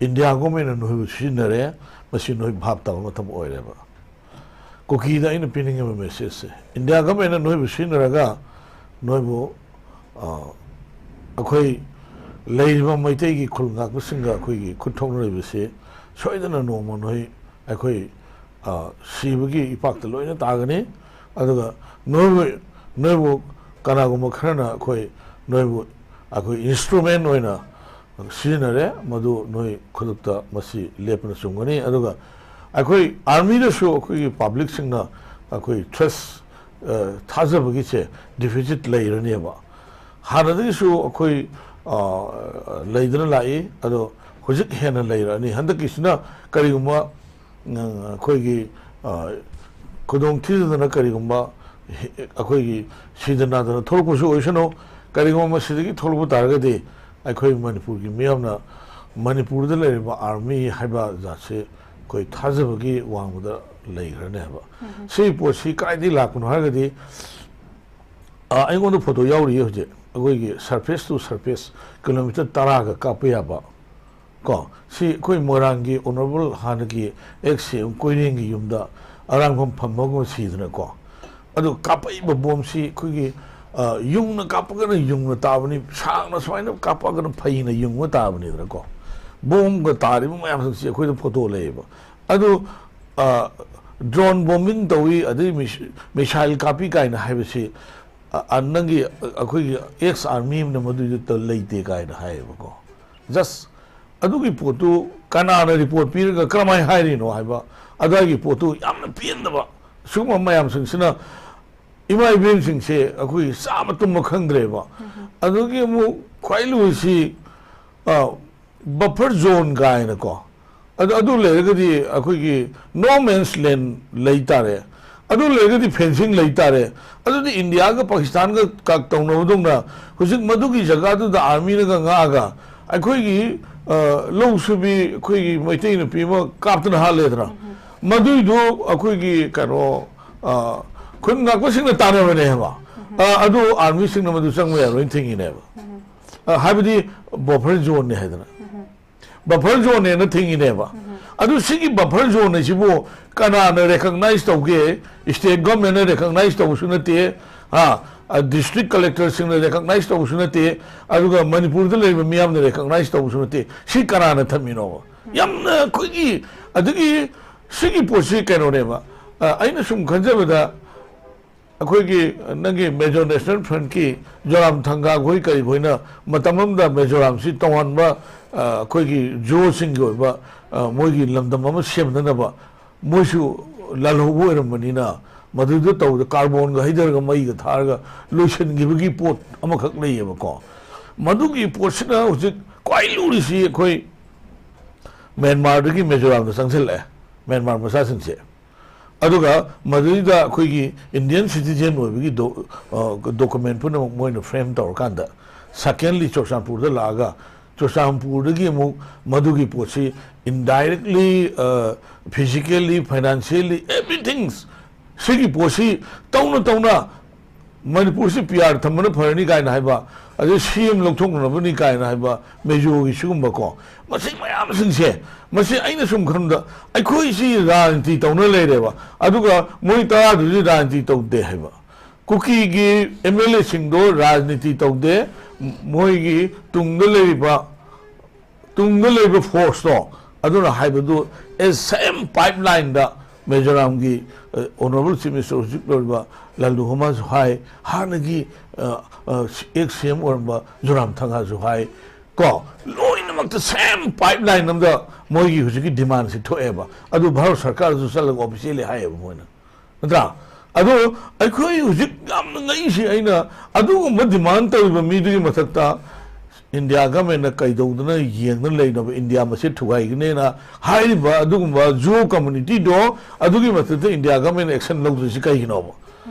ꯏꯟꯗꯤꯌꯥ ꯒꯣꯔꯃꯦꯟꯅ ꯅꯣꯏꯕꯨ ꯁꯤꯖꯤꯟꯅꯔꯦ, ꯃꯁꯤ ꯅꯣꯏ ꯚꯥꯞ ꯇꯥꯕ ꯃꯇꯝ ꯑꯣꯏꯔꯦꯕ꯫ ꯀꯨꯀꯤꯗ ꯑꯩꯅ ꯄꯤꯅꯤꯡꯉꯤꯕ ꯃꯦꯁꯦꯖꯁꯦ, ꯏꯟꯗꯤꯌꯥ ꯒꯣꯔꯃꯦꯟꯅ ꯅꯣꯏꯕꯨ ꯁꯤꯖꯤꯟꯅꯔꯒ ꯅꯣꯏꯕꯨ, ꯑ, ꯑꯩꯈꯣꯏ ꯂꯩꯔꯤꯕ ꯃꯩꯇꯩꯒꯤ ꯈꯨꯜ ꯉꯥꯛꯄꯁꯤꯡꯒ ꯑꯩꯈꯣꯏꯒꯤ ꯈꯨꯠ ꯊꯣꯛꯅꯔꯤꯕꯁꯤ ꯁꯣꯏꯗꯅ ꯅꯣꯡꯃ ꯅꯣꯏ ꯑꯩꯈꯣꯏ, ꯑ, ꯁꯤꯕꯒꯤ ꯏꯄꯥꯛꯇ ꯂꯣꯏꯅ ꯇꯥꯒꯅꯤ꯫ ꯑꯗꯨꯒ ꯅꯣꯏꯕꯨ, ꯅꯣꯏꯕꯨ ꯀꯅꯥꯒꯨꯝꯕ ꯈꯔꯅ ꯑꯩꯈꯣꯏ, ꯅꯣꯏꯕꯨ ꯑꯩꯈꯣꯏ instrument ꯑꯣꯏꯅ ꯁꯤꯖꯤꯟꯅꯔꯦ, ꯃꯗꯨ ꯅꯣꯏ ꯈꯨꯗꯛꯇ ꯃꯁꯤ ꯂꯦꯞꯄꯅ ꯆꯨꯝꯒꯅꯤ꯫ ꯑꯗꯨꯒ ꯑꯩꯈꯣꯏ armyꯗꯁꯨ ꯑꯩꯈꯣꯏꯒꯤ publicꯁꯤꯡꯅ ꯑꯩꯈꯣꯏ trust, ꯑ, ꯊꯥꯖꯕꯒꯤꯁꯦ deficit ꯂꯩꯔꯅꯦꯕ꯫ ꯍꯥꯟꯅꯗꯒꯤꯁꯨ ꯑꯩꯈꯣꯏ, ꯑ, ꯂꯩꯗꯨꯅ ꯂꯥꯛꯏ, ꯑꯗꯣ ꯍꯧꯖꯤꯛ ꯍꯦꯟꯅ ꯂꯩꯔꯛꯑꯅꯤ꯫ ꯍꯟꯗꯛꯀꯤꯁꯤꯅ ꯀꯔꯤꯒꯨꯝꯕ, ꯑ, ꯑꯩꯈꯣꯏꯒꯤ, ꯑ, ꯈꯨꯗꯣꯡ ꯊꯤꯖꯗꯅ ꯀꯔꯤꯒꯨꯝꯕ ꯍꯦ-, ꯑꯩꯈꯣꯏꯒꯤ ꯁꯤꯗ ꯅꯥꯗꯅ ꯊꯣꯛꯂꯛꯄꯁꯨ ꯑꯣꯏꯁꯅꯨ꯫ ꯀꯔꯤꯒꯨꯝꯕ ꯃꯁꯤꯗꯒꯤ ꯊꯣꯛꯂꯛꯄ ꯇꯥꯔꯒꯗꯤ ꯑꯩꯈꯣꯏ ꯃꯅꯤꯄꯨꯔꯒꯤ ꯃꯤꯌꯥꯝꯅ ꯃꯅꯤꯄꯨꯔꯗ ꯂꯩꯔꯤꯕ army ꯍꯥꯏꯕ ꯖꯥꯠꯁꯦ ꯑꯩꯈꯣꯏ ꯊꯥꯖꯕꯒꯤ ꯋꯥꯡꯃꯗ ꯂꯩꯈ꯭ꯔꯅꯤ ꯍꯥꯏꯕ꯫ ꯁꯤꯒꯤ ꯄꯣꯠꯁꯤ ꯀꯗꯥꯏꯗꯒꯤ ꯂꯥꯛꯄꯅꯣ ꯍꯥꯏꯔꯒꯗꯤ, ꯑ, ꯑꯩꯉꯣꯟꯗ photo ꯌꯥꯎꯔꯤꯌꯦ ꯍꯧꯖꯤꯛ, ꯑꯩꯈꯣꯏꯒꯤ surface to surface kilometre ꯇꯔꯥꯒ ꯀꯥꯞꯄ ꯌꯥꯕ꯫ ꯀꯣ, ꯁꯤ ꯑꯩꯈꯣꯏ ꯃꯣꯏꯔꯥꯡꯒꯤ honourable ꯍꯥꯟꯅꯒꯤ ex CM ꯀꯣꯏꯔꯦꯡꯒꯤ ꯌꯨꯝꯗ ꯑꯔꯥꯡꯐꯝ ꯐꯝꯕꯒꯨꯝꯕ ꯁꯤꯗꯅꯀꯣ꯫ ꯑꯗꯨ ꯀꯥꯞꯄꯛꯏꯕ ꯕꯣꯝꯁꯤ ꯑꯩꯈꯣꯏꯒꯤ, ꯑ, ꯌꯨꯡꯅ ꯀꯥꯞꯄꯒꯅ ꯌꯨꯡꯅ ꯇꯥꯕꯅꯤ, ꯁꯥꯡꯅ ꯁꯨꯃꯥꯏꯅ ꯀꯥꯞꯄꯒꯅ ꯐꯩꯅ ꯌꯨꯡꯕ ꯇꯥꯕꯅꯤꯗꯅꯀꯣ꯫ ꯕꯣꯝꯒ ꯇꯥꯔꯤꯕ ꯃꯌꯥꯝꯁꯤꯡꯁꯤ ꯑꯩꯈꯣꯏꯗ photo ꯂꯩꯌꯦꯕ꯫ ꯑꯗꯨ, ꯑ, drone bombing ꯇꯧꯏ, ꯑꯗꯩ ꯃꯤꯁ-, missile ꯀꯥꯞꯄꯤ ꯀꯥꯏꯅ ꯍꯥꯏꯕꯁꯤ, ꯑ, ꯑ, ꯅꯪꯒꯤ, ꯑꯩꯈꯣꯏꯒꯤ ex army ꯑꯃꯅ ꯃꯗꯨꯏꯗꯨ ꯇ-, ꯂꯩꯇꯦ ꯀꯥꯏꯅ ꯍꯥꯏꯌꯦꯕꯀꯣ꯫ Just ꯑꯗꯨꯒꯤ ꯄꯣꯠꯇꯨ ꯀꯅꯥꯅ report ꯄꯤꯔꯒ ꯀꯔꯝꯍꯥꯏꯅ ꯍꯥꯏꯔꯤꯅꯣ ꯍꯥꯏꯕ ꯑꯗꯨꯋꯥꯏꯒꯤ ꯄꯣꯠꯇꯨ ꯌꯥꯝꯅ ꯄꯦꯟꯗꯕ꯫ ꯁꯤꯒꯨꯝꯕ ꯃꯌꯥꯝꯁꯤꯡꯁꯤꯅ ꯏꯃꯥ ꯏꯕꯦꯟꯁꯤꯡꯁꯦ ꯑꯩꯈꯣꯏꯒꯤ ꯆꯥꯕ ꯇꯨꯝꯕ ꯈꯪꯗ꯭ꯔꯦꯕ꯫ ꯑꯗꯨꯒꯤ ꯑꯃꯨꯛ ꯈ꯭ꯋꯥꯏ ꯂꯨꯔꯤꯁꯤ, ꯑ, buffer zone ꯀꯥꯏꯅꯀꯣ꯫ ꯑꯗꯨ, ꯑꯗꯨ ꯂꯩꯔꯒꯗꯤ ꯑꯩꯈꯣꯏꯒꯤ no man's land ꯂꯩ ꯇꯥꯔꯦ꯫ ꯑꯗꯨ ꯂꯩꯔꯒꯗꯤ fencing ꯂꯩ ꯇꯥꯔꯦ꯫ ꯑꯗꯨꯗꯤ ꯏꯟꯗꯤꯌꯥꯒ ꯄꯥꯀꯤꯁꯇꯥꯟꯒ ꯀ-, ꯇꯧꯅꯕꯗꯧꯅ ꯍꯧꯖꯤꯛ ꯃꯗꯨꯒꯤ ꯖꯒꯥꯗꯨꯗ armyꯅꯒ ꯉꯥꯛꯑꯒ ꯑꯩꯈꯣꯏꯒꯤ, ꯑ, ꯂꯧ ꯁꯨꯕꯤ ꯑꯩꯈꯣꯏꯒꯤ ꯃꯩꯇꯩ ꯅꯨꯄꯤ ꯑꯃ ꯀꯥꯞꯇꯅ ꯍꯥꯠꯂꯦꯗꯅ꯫ ꯃꯗꯨꯏꯗꯣ ꯑꯩꯈꯣꯏꯒꯤ ꯀꯩꯅꯣ, ꯑ, ꯈꯨꯟ ꯉꯥꯛꯄꯁꯤꯡꯅ ꯇꯥꯟꯅꯕꯅꯦ ꯍꯥꯏꯕ꯫ ꯑ, ꯑꯗꯨ armyꯁꯤꯡꯅ ꯃꯗꯨ ꯆꯪꯕ ꯌꯥꯔꯣꯏꯅ ꯊꯤꯡꯉꯤꯅꯦꯕ꯫ ꯑ, ꯍꯥꯏꯕꯗꯤ buffer zoneꯅꯦ ꯍꯥꯏꯗꯅ꯫ ꯕꯐꯔ ꯖꯣꯟꯅꯦꯅ ꯊꯤꯡꯉꯤꯅꯦꯕ꯫ ꯑꯗꯨ ꯁꯤꯒꯤ ꯕꯐꯔ ꯖꯣꯟ ꯑꯁꯤꯕꯨ ꯀꯅꯥꯅ ꯔꯦꯀꯛꯅꯥꯏꯁ ꯇꯧꯒꯦ? ꯁ꯭ꯇꯦꯠ ꯒꯚꯔꯟꯃꯦꯟꯅ ꯔꯦꯀꯛꯅꯥꯏꯁ ꯇꯧꯕꯁꯨ ꯅꯠꯇꯦ, ꯑ, ꯗꯤꯁꯇ꯭ꯔꯤꯛ ꯀꯂꯦꯛꯇꯔꯁꯤꯡꯅ ꯔꯦꯀꯛꯅꯥꯏꯁ ꯇꯧꯕꯁꯨ ꯅꯠꯇꯦ, ꯑꯗꯨꯒ ꯃꯅꯤꯄꯨꯔꯗ ꯂꯩꯔꯤꯕ ꯃꯤꯌꯥꯝꯅ ꯔꯦꯀꯛꯅꯥꯏꯁ ꯇꯧꯕꯁꯨ ꯅꯠꯇꯦ꯫ ꯁꯤ ꯀꯅꯥꯅ ꯊꯝꯃꯤꯅꯣꯕ? ꯌꯥꯝꯅ ꯑꯩꯈꯣꯏꯒꯤ, ꯑꯗꯒꯤ ꯁꯤꯒꯤ ꯄꯣꯠꯁꯤ ꯀꯩꯅꯣꯅꯦꯕ, ꯑ, ꯑꯩꯅ ꯁꯨꯝ ꯈꯟꯖꯕꯗ, ꯑꯩꯈꯣꯏꯒꯤ ꯅꯪꯒꯤ ꯃꯦꯖꯣ ꯅꯦꯁꯅꯦꯜ ꯐ꯭ꯔꯟꯠꯀꯤ ꯖꯣꯔꯥꯝ ꯊꯪꯒꯥ ꯈꯣꯏ ꯀꯔꯤ ꯈꯣꯏꯅ ꯃꯇꯝ ꯑꯃꯗ ꯃꯦꯖꯣꯔꯥꯝꯁꯤ ꯇꯣꯉꯥꯟꯕ, ꯑ, ꯑꯩꯈꯣꯏꯒꯤ ꯖꯣꯁꯤꯡꯒꯤ ꯑꯣꯏꯕ, ꯑ, ꯃꯣꯏꯒꯤ ꯂꯝꯗꯝ ꯑꯃ ꯁꯦꯝꯅꯅꯕ ꯃꯣꯏꯁꯨ ꯂꯥꯜꯍꯧꯕ ꯑꯣꯏꯔꯝꯕꯅꯤꯅ, ꯃꯗꯨꯗ ꯇꯧꯕꯗ ꯀꯥꯔꯕꯣꯟꯒ ꯍꯩꯊꯔꯒ ꯃꯩꯒ ꯊꯥꯔꯒ ꯂꯣꯏꯁꯤꯟꯈꯤꯕꯒꯤ ꯄꯣꯠ ꯑꯃꯈꯛ ꯂꯩꯌꯦꯕꯀꯣ꯫ ꯃꯗꯨꯒꯤ ꯄꯣꯠꯁꯤꯅ ꯍꯧꯖꯤꯛ ꯈ꯭ꯋꯥꯏ ꯂꯨꯔꯤꯁꯤ ꯑꯩꯈꯣꯏ ꯃ꯭ꯌꯥꯟꯃꯥꯔꯗꯒꯤ ꯃꯦꯖꯣꯔꯥꯝꯗ ꯆꯪꯁꯤꯜꯂꯛꯑꯦ, ꯃ꯭ꯌꯥꯟꯃꯥꯔ ꯃꯆꯥꯁꯤꯡꯁꯦ꯫ ꯑꯗꯨꯒ ꯃꯗꯨꯗꯩꯗ ꯑꯩꯈꯣꯏꯒꯤ ꯏꯟꯗꯤꯌꯟ ꯁꯤꯇꯤꯖꯦꯟ ꯑꯣꯏꯕꯒꯤ ꯗꯣ-, ꯑ, ꯗꯣꯀꯨꯃꯦꯟ ꯄꯨꯝꯅꯃꯛ ꯃꯣꯏꯅ ꯐ꯭ꯔꯦꯝ ꯇꯧꯔꯀꯥꯟꯗ, ꯁꯦꯀꯦꯟꯂꯤ ꯆꯨꯔꯆꯥꯟꯄꯨꯔꯗ ꯂꯥꯛꯑꯒ, ꯆꯨꯔꯆꯥꯟꯄꯨꯔꯗꯒꯤ ꯑꯃꯨꯛ ꯃꯗꯨꯒꯤ ꯄꯣꯠꯁꯤ ꯏꯟꯗꯥꯏꯔꯦꯛꯂꯤ, ꯑ, ꯐꯤꯖꯤꯀꯦꯜꯂꯤ, ꯐꯥꯏꯅꯥꯟꯁꯤꯌꯦꯜꯂꯤ, ꯑꯦꯚ꯭ꯔꯤꯊꯤꯡ, ꯁꯤꯒꯤ ꯄꯣꯠꯁꯤ ꯇꯧꯅ ꯇꯧꯅ ꯃꯅꯤꯄꯨꯔꯁꯤ ꯄꯤ ꯑꯥꯔ ꯊꯝꯕꯅ ꯐꯔꯅꯤ ꯀꯥꯏꯅ ꯍꯥꯏꯕ, ꯑꯗꯩ ꯁꯤ ꯑꯦꯝ ꯂꯧꯊꯣꯛꯅꯅꯕꯅꯤ ꯀꯥꯏꯅ ꯍꯥꯏꯕ, ꯃꯦꯖꯣꯒꯤ ꯁꯤꯒꯨꯝꯕꯀꯣ, ꯃꯁꯤ ꯃꯌꯥꯝꯁꯤꯡꯁꯦ, ꯃꯁꯤ ꯑꯩꯅ ꯁꯨꯝ ꯈꯟꯕꯗ ꯑꯩꯈꯣꯏꯁꯤ ꯔꯥꯖꯅꯤꯇꯤ ꯇꯧꯅ ꯂꯩꯔꯦꯕ, ꯑꯗꯨꯒ ꯃꯣꯏ ꯇꯔꯥꯗꯨꯗꯤ ꯔꯥꯖꯅꯤꯇꯤ ꯇꯧꯗꯦ ꯍꯥꯏꯕ꯫ ꯀꯨꯀꯤꯒꯤ ꯑꯦꯝ ꯑꯦꯜ ꯑꯦꯁꯤꯡꯗꯣ ꯔꯥꯖꯅꯤꯇꯤ ꯇꯧꯗꯦ, ꯃꯣꯏꯒꯤ ꯇꯨꯡꯗ ꯂꯩꯔꯤꯕ ꯇꯨꯡꯗ ꯂꯩꯕ ꯐꯣꯔꯁꯇꯣ, ꯑꯗꯨꯅ ꯍꯥꯏꯕꯗꯨ, ꯑꯦ, ꯁꯦꯝ ꯄꯥꯏꯞ ꯂꯥꯏꯟꯗ ꯃꯦꯖꯣꯔꯥꯝꯒꯤ, ꯑ, ꯑꯣꯅꯔꯦꯕꯜ ꯆꯤꯐ ꯃꯤꯅꯤꯁꯇꯔ ꯍꯧꯖꯤꯛ ꯂꯩꯔꯤꯕ ꯂꯥꯜꯗꯨ ꯍꯣꯃꯥꯁꯨ ꯍꯥꯏ, ꯍꯥꯟꯅꯒꯤ, ꯑ, ꯑ, ꯑꯦꯛꯁ ꯁꯤ ꯑꯦꯝ ꯑꯣꯏꯔꯝꯕ ꯖꯣꯔꯥꯝ ꯊꯪꯒꯥꯁꯨ ꯍꯥꯏ, ꯀꯣ, ꯂꯣꯏꯅꯃꯛꯇ ꯁꯦꯝ ꯄꯥꯏꯞ ꯂꯥꯏꯟ ꯑꯃꯗ ꯃꯣꯏꯒꯤ ꯍꯧꯖꯤꯛꯀꯤ ꯗꯤꯃꯥꯟꯁꯤ ꯊꯣꯛꯑꯦꯕ꯫ ꯑꯗꯨ ꯚꯥꯔꯠ ꯁꯔꯀꯥꯔꯗꯁꯨ ꯆꯠꯂꯒ ꯑꯣꯐꯤꯁꯤꯌꯦꯜꯂꯤ ꯍꯥꯏꯌꯦꯕ ꯃꯣꯏꯅ꯫ ꯅꯠꯇ꯭ꯔꯥ? ꯑꯗꯣ ꯑꯩꯈꯣꯏ ꯍꯧꯖꯤꯛ ꯌꯥꯝꯅ ꯉꯛꯏꯁꯤ, ꯑꯩꯅ ꯑꯗꯨꯒꯨꯝꯕ ꯗꯤꯃꯥꯟ ꯇꯧꯔꯤꯕ ꯃꯤꯗꯨꯒꯤ ꯃꯊꯛꯇ ꯏꯟꯗꯤꯌꯥ ꯒꯃꯦꯟꯅ ꯀꯩꯗꯧꯗꯅ ꯌꯦꯡꯗꯅ ꯂꯩꯅꯕ, ꯏꯟꯗꯤꯌꯥ ꯃꯁꯦ ꯊꯨꯒꯥꯏꯒꯅꯦꯅ ꯍꯥꯏꯔꯤꯕ ꯑꯗꯨꯒꯨꯝꯕ ꯖꯣ ꯀꯝꯃꯨꯅꯤꯇꯤꯗꯣ, ꯑꯗꯨꯒꯤ ꯃꯊꯛꯇ ꯏꯟꯗꯤꯌꯥ ꯒꯃꯦꯟꯅ ꯑꯦꯛꯁꯟ ꯂꯧꯗ꯭ꯔꯤꯁꯤ ꯀꯩꯒꯤꯅꯣꯕ?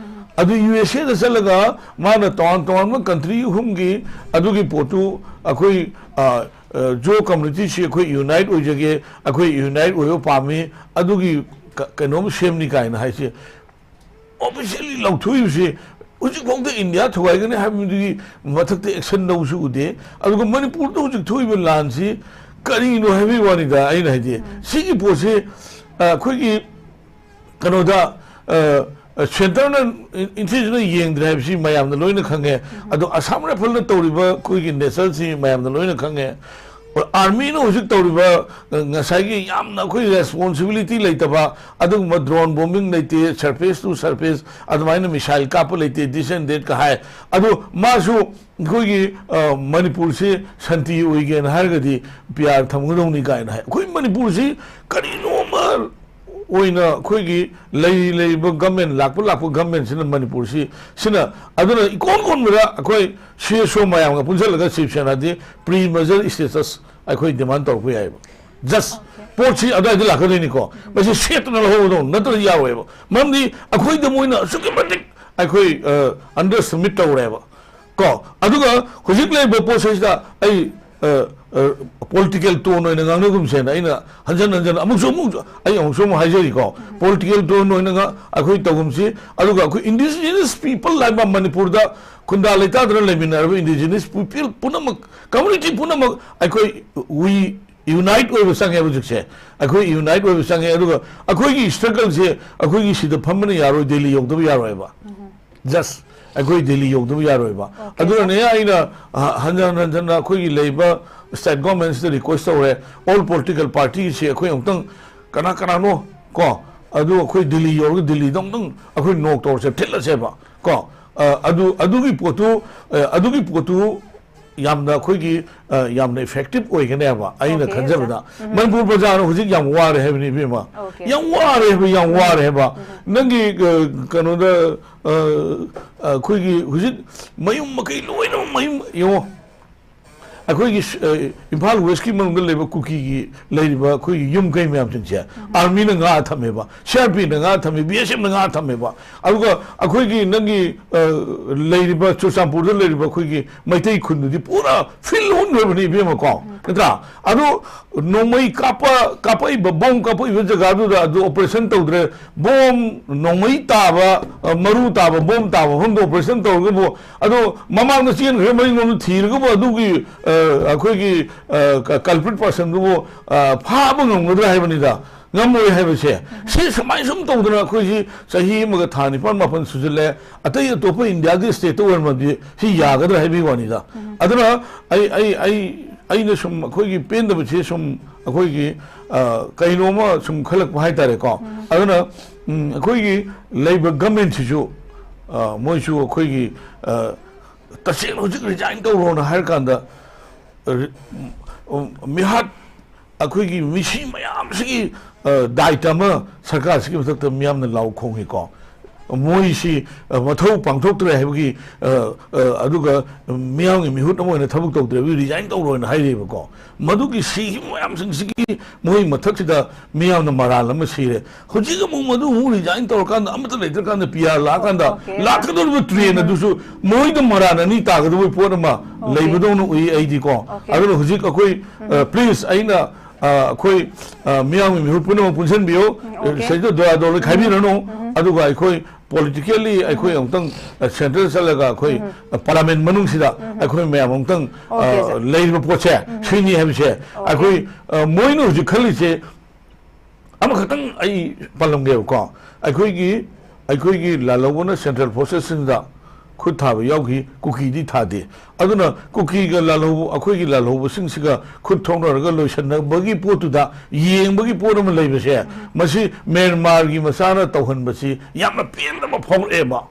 ꯑꯗꯨ ꯌꯨ ꯑꯦꯁ ꯑꯦꯗ ꯆꯠꯂꯒ ꯃꯥꯅ ꯇꯣꯉꯥꯟ ꯇꯣꯉꯥꯟꯕ ꯀꯟꯇ꯭ꯔꯤ ꯑꯍꯨꯝꯒꯤ ꯑꯗꯨꯒꯤ ꯄꯣꯠꯇꯨ ꯑꯩꯈꯣꯏ, ꯑ, ꯑ, ꯖꯣ ꯀꯝꯃꯨꯅꯤꯇꯤꯁꯤ ꯑꯩꯈꯣꯏ ꯌꯨꯅꯥꯏꯠ ꯑꯣꯏꯖꯒꯦ, ꯑꯩꯈꯣꯏ ꯌꯨꯅꯥꯏꯠ ꯑꯣꯏꯕ ꯄꯥꯝꯃꯤ, ꯑꯗꯨꯒꯤ ꯀ-, ꯀꯩꯅꯣꯝ ꯁꯦꯝꯅꯤ ꯀꯥꯏꯅ ꯍꯥꯏꯁꯦ ꯑꯣꯐꯤꯁꯤꯌꯦꯜꯂꯤ ꯂꯧꯊꯣꯛꯏꯕꯁꯤ ꯍꯧꯖꯤꯛꯐꯥꯎꯗ ꯏꯟꯗꯤꯌꯥ ꯊꯨꯒꯥꯏꯒꯅꯤ ꯍꯥꯏꯕꯗꯨꯒꯤ ꯃꯊꯛꯇ ꯑꯦꯛꯁꯟ ꯂꯧꯕꯁꯨ ꯎꯗꯦ꯫ ꯑꯗꯨꯒ ꯃꯅꯤꯄꯨꯔꯗ ꯍꯧꯖꯤꯛ ꯊꯣꯛꯏꯕ ꯂꯥꯟꯁꯤ ꯀꯔꯤꯅꯣ ꯍꯥꯏꯕꯒꯤ ꯋꯥꯅꯤꯗ꯫ ꯑꯩꯅ ꯍꯥꯏꯗꯤ, ꯁꯤꯒꯤ ꯄꯣꯠꯁꯤ, ꯑ, ꯑꯩꯈꯣꯏꯒꯤ ꯀꯩꯅꯣꯗ, ꯑ, ꯑ, ꯁꯦꯟꯇꯔꯅ, ꯏꯟ-, ꯏꯟꯊꯤꯖꯅ ꯌꯦꯡꯗ꯭ꯔꯦ ꯍꯥꯏꯕꯁꯤ ꯃꯌꯥꯝꯅ ꯂꯣꯏꯅ ꯈꯪꯉꯦ꯫ ꯑꯗꯣ ꯑꯁꯥꯝ ꯔꯥꯏꯐꯜꯅ ꯇꯧꯔꯤꯕ ꯑꯩꯈꯣꯏꯒꯤ nature-ꯁꯤ ꯃꯌꯥꯝꯅ ꯂꯣꯏꯅ ꯈꯪꯉꯦ꯫ ꯑꯥꯔꯃꯤꯅ ꯍꯧꯖꯤꯛ ꯇꯧꯔꯤꯕ, ꯑ, ꯉꯁꯥꯏꯒꯤ ꯌꯥꯝꯅ ꯑꯩꯈꯣꯏ responsibility ꯂꯩꯇꯕ ꯑꯗꯨꯒꯨꯝꯕ drone bombing ꯂꯩꯇꯦ, surface to surface ꯑꯗꯨꯃꯥꯏꯅ missile ꯀꯥꯞꯄ ꯂꯩꯇꯦ, this and that ꯀ ꯍꯥꯏ꯫ ꯑꯗꯣ ꯃꯥꯁꯨ ꯑꯩꯈꯣꯏꯒꯤ, ꯑ, ꯃꯅꯤꯄꯨꯔꯁꯤ ꯁꯥꯟꯇꯤ ꯑꯣꯏꯒꯦꯅ ꯍꯥꯏꯔꯒꯗꯤ P R ꯊꯝꯒꯗꯧꯅꯤ ꯀꯥꯏꯅ ꯍꯥꯏ꯫ ꯑꯩꯈꯣꯏ ꯃꯅꯤꯄꯨꯔꯁꯤ ꯀꯔꯤꯅꯣꯃ ꯑꯣꯏꯅ ꯑꯩꯈꯣꯏꯒꯤ ꯂꯩꯔꯤ ꯂꯩꯔꯤꯕ government, ꯂꯥꯛꯄ ꯂꯥꯛꯄ government-ꯁꯤꯅ ꯃꯅꯤꯄꯨꯔꯁꯤ, ꯁꯤꯅ, ꯑꯗꯨꯅ ꯏꯀꯣꯟ ꯀꯣꯟꯕꯗ ꯑꯩꯈꯣꯏ C S O ꯃꯌꯥꯝꯒ ꯄꯨꯟꯁꯤꯜꯂꯒ ꯁꯤꯕ ꯁꯦꯅꯥꯗꯤ pre-merger status ꯑꯩꯈꯣꯏ demand ꯇꯧꯔꯛꯄ ꯌꯥꯏꯑꯕ꯫ Just ꯄꯣꯠꯁꯤ ꯑꯗꯨꯋꯥꯏꯗ ꯂꯥꯛꯀꯗꯣꯏꯅꯤꯀꯣ꯫ ꯃꯁꯤ ꯁꯦꯠꯇꯅ ꯂꯧꯍꯧꯒꯗꯧꯅꯤ, ꯅꯠꯇ꯭ꯔꯗꯤ ꯌꯥꯔꯣꯏꯕ꯫ ꯃꯔꯝꯗꯤ ꯑꯩꯈꯣꯏꯗ ꯃꯣꯏꯅ ꯑꯁꯨꯛꯀꯤ ꯃꯇꯤꯛ ꯑꯩꯈꯣꯏ, ꯑ, underestimate ꯇꯧꯔꯦꯕ꯫ ꯀꯣ, ꯑꯗꯨꯒ ꯍꯧꯖꯤꯛ ꯂꯩꯔꯤꯕ ꯄꯣꯠꯁꯤꯗ ꯑꯩ, ꯑ, ꯑ, political tone ꯑꯣꯏꯅ ꯉꯥꯡꯅꯒꯨꯝꯁꯦꯅ ꯑꯩꯅ ꯍꯟꯖꯟ ꯍꯟꯖꯟ ꯑꯃꯨꯛꯁꯨ ꯑꯃꯨꯛ, ꯑꯩ ꯑꯃꯨꯛꯁꯨ ꯑꯃꯨꯛ ꯍꯥꯏꯖꯔꯤꯀꯣ꯫ Political tone ꯑꯣꯏꯅ ꯉꯥ-, ꯑꯩꯈꯣꯏ ꯇꯧꯒꯨꯝꯁꯤ꯫ ꯑꯗꯨꯒ ꯑꯩꯈꯣꯏ indigenous people ꯍꯥꯏꯕ ꯃꯅꯤꯄꯨꯔꯗ ꯈꯨꯟꯗꯥ ꯂꯩꯇꯥꯗꯅ ꯂꯩꯃꯤꯟꯅꯔꯕ indigenous people ꯄꯨꯝꯅꯃꯛ, community ꯄꯨꯝꯅꯃꯛ ꯑꯩꯈꯣꯏ we unite ꯑꯣꯏꯕ ꯆꯪꯉꯦ ꯍꯧꯖꯤꯛꯁꯦ꯫ ꯑꯩꯈꯣꯏ unite ꯑꯣꯏꯕ ꯆꯪꯉꯦ꯫ ꯑꯗꯨꯒ ꯑꯩꯈꯣꯏꯒꯤ struggle-ꯁꯦ ꯑꯩꯈꯣꯏꯒꯤ ꯁꯤꯗ ꯐꯝꯕꯅ ꯌꯥꯔꯣꯏ, ꯗꯦꯜꯂꯤ ꯌꯧꯗꯕ ꯌꯥꯔꯣꯏꯕ꯫ Just ꯑꯩꯈꯣꯏ ꯗꯦꯜꯂꯤ ꯌꯧꯗꯕ ꯌꯥꯔꯣꯏꯕ꯫ ꯑꯗꯨꯅꯅꯦ ꯑꯩꯅ, ꯑ, ꯍꯟꯖꯟ ꯍꯟꯖꯟꯅ ꯑꯩꯈꯣꯏꯒꯤ ꯂꯩꯔꯤꯕ state government-ꯁꯤꯗ request ꯇꯧꯔꯦ, all political party-ꯁꯤ ꯑꯩꯈꯣꯏ ꯑꯃꯨꯛꯇꯪ ꯀꯅꯥ ꯀꯅꯥꯅꯣ ꯀꯣ, ꯑꯗꯨ ꯑꯩꯈꯣꯏ ꯗꯦꯜꯂꯤ ꯌꯧꯔꯒ ꯗꯦꯜꯂꯤꯗ ꯑꯃꯨꯛꯇꯪ ꯑꯩꯈꯣꯏ knock ꯇꯧꯔꯁꯦ, ꯊꯤꯜꯂꯁꯦꯕ ꯀꯣ꯫ ꯑ, ꯑꯗꯨ, ꯑꯗꯨꯒꯤ ꯄꯣꯠꯇꯨ, ꯑ, ꯑꯗꯨꯒꯤ ꯄꯣꯠꯇꯨ ꯌꯥꯝꯅ ꯑꯩꯈꯣꯏꯒꯤ, ꯑ, ꯌꯥꯝꯅ effective ꯑꯣꯏꯒꯅꯦꯕ ꯑꯩꯅ ꯈꯟꯖꯕꯗ꯫ ꯃꯅꯤꯄꯨꯔ ꯄ꯭ꯔꯖꯥꯅ ꯍꯧꯖꯤꯛ ꯌꯥꯝ ꯋꯥꯔꯦ ꯍꯥꯏꯕꯅꯤ ꯏꯕꯦꯝꯃ꯫ ꯌꯥꯝ ꯋꯥꯔꯦ ꯍꯥꯏꯕ, ꯌꯥꯝ ꯋꯥꯔꯦ ꯍꯥꯏꯕ꯫ ꯅꯪꯒꯤ, ꯑ, ꯀꯩꯅꯣꯗ, ꯑ, ꯑꯩꯈꯣꯏꯒꯤ ꯍꯧꯖꯤꯛ ꯃꯌꯨꯝ ꯃꯀꯩ ꯂꯣꯏꯅꯃꯛ ꯃꯌꯨꯝ ꯌꯦꯡꯉꯣ꯫ ꯑꯩꯈꯣꯏꯒꯤ, ꯑ, ꯏꯝꯐꯥꯜ West-ꯀꯤ ꯃꯅꯨꯡꯗ ꯂꯩꯕ ꯀꯨꯀꯤꯒꯤ ꯂꯩꯔꯤꯕ ꯑꯩꯈꯣꯏꯒꯤ ꯌꯨꯝ ꯀꯩ ꯃꯌꯥꯝꯁꯤꯡꯁꯦ army-ꯅ ꯉꯥꯛꯑ ꯊꯝꯃꯦꯕ, C R P F-ꯅ ꯉꯥꯛꯑ ꯊꯝꯃꯦ, B S F-ꯅ ꯉꯥꯛꯑ ꯊꯝꯃꯦꯕ꯫ ꯑꯗꯨꯒ ꯑꯩꯈꯣꯏꯒꯤ ꯅꯪꯒꯤ, ꯑ, ꯂꯩꯔꯤꯕ ꯆꯨꯔꯆꯥꯟꯄꯨꯔꯗ ꯂꯩꯔꯤꯕ ꯑꯩꯈꯣꯏꯒꯤ ꯃꯩꯇꯩ ꯈꯨꯟꯗꯨꯗꯤ ꯄꯨꯔꯥ ꯐꯤꯜ ꯑꯣꯟꯈ꯭ꯔꯕꯅꯤ ꯏꯕꯦꯝꯃꯀꯣ꯫ ꯅꯠꯇ꯭ꯔꯥ? ꯑꯗꯨ ꯅꯣꯡꯃꯩ ꯀꯥꯞꯄ, ꯀꯥꯞꯄꯛꯏꯕ, ꯕꯣꯝ ꯀꯥꯞꯄꯛꯏꯕ ꯖꯒꯥꯗꯨꯗ ꯑꯗꯨ operation ꯇꯧꯗ꯭ꯔꯦ, ꯕꯣꯝ, ꯅꯣꯡꯃꯩ ꯇꯥꯕ, ꯑ, ꯃꯔꯨ ꯇꯥꯕ, ꯕꯣꯝ ꯇꯥꯕ ꯃꯐꯝꯗ operation ꯇꯧꯔꯒꯕꯨ, ꯑꯗꯣ ꯃꯃꯥꯡꯗ ꯆꯦꯟꯈ꯭ꯔꯦ, ꯃꯅꯤꯡꯂꯣꯝꯗ ꯊꯤꯔꯒꯕꯨ ꯑꯗꯨꯒꯤ, ꯑ, ꯑꯩꯈꯣꯏꯒꯤ, ꯑ, ꯀ-, culprit personꯗꯨꯕꯨ, ꯑ, ꯐꯥꯕ ꯉꯝꯒꯗ꯭ꯔꯥ ꯍꯥꯏꯕꯅꯤꯗ꯫ ꯉꯝꯃꯣꯏ ꯍꯥꯏꯕꯁꯦ꯫ ꯁꯤ ꯁꯨꯃꯥꯏꯅ ꯁꯨꯝ ꯇꯧꯗꯅ ꯑꯩꯈꯣꯏꯁꯤ ꯆꯍꯤ ꯑꯃꯒ ꯊꯥ ꯅꯤꯄꯥꯟ ꯃꯥꯄꯟ ꯁꯨꯖꯜꯂꯦ꯫ ꯑꯇꯩ ꯑꯇꯣꯞꯄ ꯏꯟꯗꯤꯌꯥꯒꯤ stateꯇ ꯑꯣꯏꯔꯝꯃꯗꯤ ꯁꯤ ꯌꯥꯒꯗ꯭ꯔꯥ ꯍꯥꯏꯕꯒꯤ ꯋꯥꯅꯤꯗ꯫ ꯑꯗꯨꯅ ꯑꯩ, ꯑꯩ, ꯑꯩ, ꯑꯩꯅ ꯁꯨꯝ ꯑꯩꯈꯣꯏꯒꯤ ꯄꯦꯟꯗꯕꯁꯦ ꯁꯨꯝ ꯑꯩꯈꯣꯏꯒꯤ, ꯑ, ꯀꯩꯅꯣꯝꯃ ꯁꯨꯝ ꯈꯜꯂꯛꯄ ꯍꯥꯏꯇꯥꯔꯦꯀꯣ꯫ ꯑꯗꯨꯅ, ꯎꯝ, ꯑꯩꯈꯣꯏꯒꯤ ꯂꯩꯕ governmentꯁꯤꯁꯨ, ꯑ, ꯃꯣꯏꯁꯨ ꯑꯩꯈꯣꯏꯒꯤ, ꯑ, ꯇꯁꯦꯡꯅ ꯍꯧꯖꯤꯛ resign ꯇꯧꯔꯣꯅ ꯍꯥꯏꯔꯀꯥꯟꯗ, ꯑ, ꯔꯤ-, ꯎꯝ, ꯃꯤꯍꯥꯠ ꯑꯩꯈꯣꯏꯒꯤ ꯃꯤꯁꯤ ꯃꯌꯥꯝꯁꯤꯒꯤ, ꯑ, ꯗꯥꯏꯇ ꯑꯃ ꯁꯔꯀꯥꯔꯁꯤꯒꯤ ꯃꯊꯛꯇ ꯃꯤꯌꯥꯝꯅ ꯂꯥꯎ ꯈꯣꯡꯉꯤꯀꯣ꯫ ꯃꯣꯏꯁꯤ, ꯑ, ꯃꯊꯧ ꯄꯥꯡꯊꯣꯛꯇ꯭ꯔꯦ ꯍꯥꯏꯕꯒꯤ, ꯑ, ꯑ, ꯑꯗꯨꯒ ꯃꯤꯌꯥꯝꯒꯤ ꯃꯤꯍꯨꯠ ꯑꯃ ꯑꯣꯏꯅ ꯊꯕꯛ ꯇꯧꯗ꯭ꯔꯦ ꯍꯥꯏꯕꯒꯤ resign ꯇꯧꯔꯣꯅ ꯍꯥꯏꯔꯤꯕꯀꯣ꯫ ꯃꯗꯨꯒꯤ ꯁꯤꯈꯤꯕ ꯃꯌꯥꯝꯁꯤꯡꯁꯤꯒꯤ ꯃꯣꯏ ꯃꯊꯛꯁꯤꯗ ꯃꯤꯌꯥꯝꯅ ꯃꯔꯥꯜ ꯑꯃ ꯁꯤꯔꯦ꯫ ꯍꯧꯖꯤꯛ ꯑꯃꯨꯛ ꯃꯗꯨ ꯑꯃꯨꯛ resign ꯇꯧꯔꯀꯥꯟꯗ, ꯑꯃꯠꯇ ꯂꯩꯇ꯭ꯔꯀꯥꯟꯗ, ꯄꯤ ꯑꯥꯔ ꯂꯥꯛꯑꯀꯥꯟꯗ, OK꯫ ꯂꯥꯛꯀꯗꯧꯔꯤꯕ train ꯑꯗꯨꯁꯨ ꯃꯣꯏꯗ ꯃꯔꯥꯜ ꯑꯅꯤ ꯇꯥꯒꯗꯧꯕꯒꯤ ꯄꯣꯠ ꯑꯃ OK꯫ ꯂꯩꯕꯗꯧꯅ ꯎꯏ ꯑꯩꯗꯤꯀꯣ꯫ OK꯫ ꯑꯗꯨꯅ ꯍꯧꯖꯤꯛ ꯑꯩꯈꯣꯏ, ꯑ, please, ꯑꯩꯅ, ꯑ, ꯑꯩꯈꯣꯏ, ꯑ, ꯃꯤꯌꯥꯝꯒꯤ ꯃꯤꯍꯨꯠ ꯄꯨꯝꯅꯃꯛ ꯄꯨꯟꯁꯤꯟꯕꯤꯌꯨ꯫ ꯎꯝ, OK꯫ ꯁꯤꯗ ꯗꯣꯔꯥꯗꯣꯔ ꯂꯣꯏ ꯈꯥꯏꯕꯤꯔꯅꯨ꯫ ꯎꯝ꯫ ꯑꯗꯨꯒ ꯑꯩꯈꯣꯏ politically ꯑꯩꯈꯣꯏ ꯑꯃꯨꯛꯇꯪ, ꯑ, central ꯆꯠꯂꯒ ꯑꯩꯈꯣꯏ, ꯎꯝ꯫ ꯑ, parliament ꯃꯅꯨꯡꯁꯤꯗ ꯎꯝ꯫ ꯑꯩꯈꯣꯏ ꯃꯌꯥꯝ ꯑꯃꯨꯛꯇꯪ, OK, ꯑ, sir꯫ ꯂꯩꯔꯤꯕ ꯄꯣꯠꯁꯦ ꯎꯝ꯫ ꯁꯤꯅꯤ ꯍꯥꯏꯕꯁꯦ OK꯫ ꯑꯩꯈꯣꯏ, ꯑ, ꯃꯣꯏꯅ ꯍꯧꯖꯤꯛ ꯈꯜꯂꯤꯁꯦ ꯑꯃꯈꯛꯇꯪ ꯑꯩ ꯄꯜꯂꯝꯒꯦꯕꯀꯣ꯫ ꯑꯩꯈꯣꯏꯒꯤ, ꯑꯩꯈꯣꯏꯒꯤ ꯂꯥꯜꯍꯧꯕꯅ central forcesꯁꯤꯡꯗ ꯈꯨꯠ ꯊꯥꯕ ꯌꯥꯎꯈꯤ, ꯀꯨꯀꯤꯗꯤ ꯊꯥꯗꯦ꯫ ꯑꯗꯨꯅ ꯀꯨꯀꯤꯒ ꯂꯥꯜꯍꯧꯕ, ꯑꯩꯈꯣꯏꯒꯤ ꯂꯥꯜꯍꯧꯕꯁꯤꯡꯁꯤꯒ ꯈꯨꯠ ꯊꯣꯛꯅꯔꯒ ꯂꯣꯏꯁꯤꯟꯅꯕꯒꯤ ꯄꯣꯠꯇꯨꯗ ꯌꯦꯡꯕꯒꯤ ꯄꯣꯠ ꯑꯃ ꯂꯩꯕꯁꯦ, ꯃꯁꯤ ꯃ꯭ꯌꯥꯟꯃꯥꯔꯒꯤ ꯃꯆꯥꯅ ꯇꯧꯍꯟꯕꯁꯤ ꯌꯥꯝꯅ ꯄꯦꯟꯗꯕ ꯐꯥꯎꯔꯛꯑꯦꯕ꯫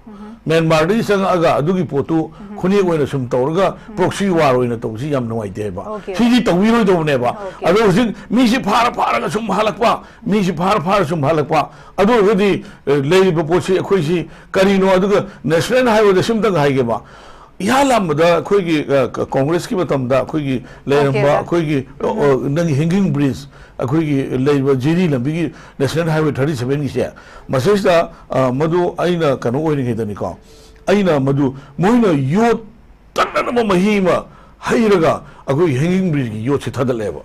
ꯃ꯭ꯌꯥꯟꯃꯥꯔꯗꯒꯤ ꯆꯪꯉꯛꯑꯒ ꯑꯗꯨꯒꯤ ꯄꯣꯠꯇꯨ ꯈꯨꯠꯌꯦꯛ ꯑꯣꯏꯅ ꯁꯨꯝ ꯇꯧꯔꯒ proxy war ꯑꯣꯏꯅ ꯇꯧꯕꯁꯤ ꯌꯥꯝ ꯅꯨꯡꯉꯥꯏꯇꯦ ꯍꯥꯏꯕ꯫ OK꯫ ꯁꯤꯗꯤ ꯇꯧꯕꯤꯔꯣꯏꯗꯧꯕꯅꯦꯕ꯫ OK꯫ ꯑꯗꯣ ꯍꯧꯖꯤꯛ ꯃꯤꯁꯤ ꯐꯥꯔ ꯐꯥꯔꯒ ꯁꯨꯝ ꯍꯜꯂꯛꯄ, ꯃꯤꯁꯤ ꯐꯥꯔ ꯐꯥꯔ ꯁꯨꯝ ꯍꯜꯂꯛꯄ꯫ ꯑꯗꯨ ꯑꯣꯏꯔꯒꯗꯤ, ꯑ, ꯂꯩꯔꯤꯕ ꯄꯣꯠꯁꯤ ꯑꯩꯈꯣꯏꯁꯤ ꯀꯔꯤꯅꯣ? ꯑꯗꯨꯒ national highwayꯗ ꯁꯤꯝꯇꯪ ꯍꯥꯏꯒꯦꯕ꯫ ꯏꯍꯥꯟ ꯍꯥꯟꯕꯗ ꯑꯩꯈꯣꯏꯒꯤ, ꯑ, ꯀ-, ꯀꯣꯡꯒ꯭ꯔꯦꯁꯀꯤ ꯃꯇꯝꯗ ꯑꯩꯈꯣꯏꯒꯤ ꯂꯩꯔꯝꯕ OK, sir꯫ ꯑꯩꯈꯣꯏꯒꯤ, ꯑ, ꯑ, ꯅꯪꯒꯤ hanging bridge, ꯑꯩꯈꯣꯏꯒꯤ ꯂꯩꯔꯤꯕ ꯖꯤꯔꯤ ꯂꯝꯕꯤꯒꯤ national highway thirty sevenꯒꯤꯁꯦ, ꯃꯁꯤꯁꯤꯗ, ꯑ, ꯃꯗꯨ ꯑꯩꯅ ꯀꯩꯅꯣ ꯑꯣꯏꯔꯤꯉꯩꯗꯅꯤꯀꯣ, ꯑꯩꯅ ꯃꯗꯨ ꯃꯣꯏꯅ ꯌꯣꯠ ꯇꯠꯅꯅꯕ ꯃꯍꯤ ꯑꯃ ꯍꯩꯔꯒ ꯑꯩꯈꯣꯏꯒꯤ ꯍꯦꯡꯒꯤꯡ ꯕ꯭ꯔꯤꯖꯀꯤ ꯌꯣꯠꯁꯦ ꯊꯥꯗꯠꯂꯦꯕ꯫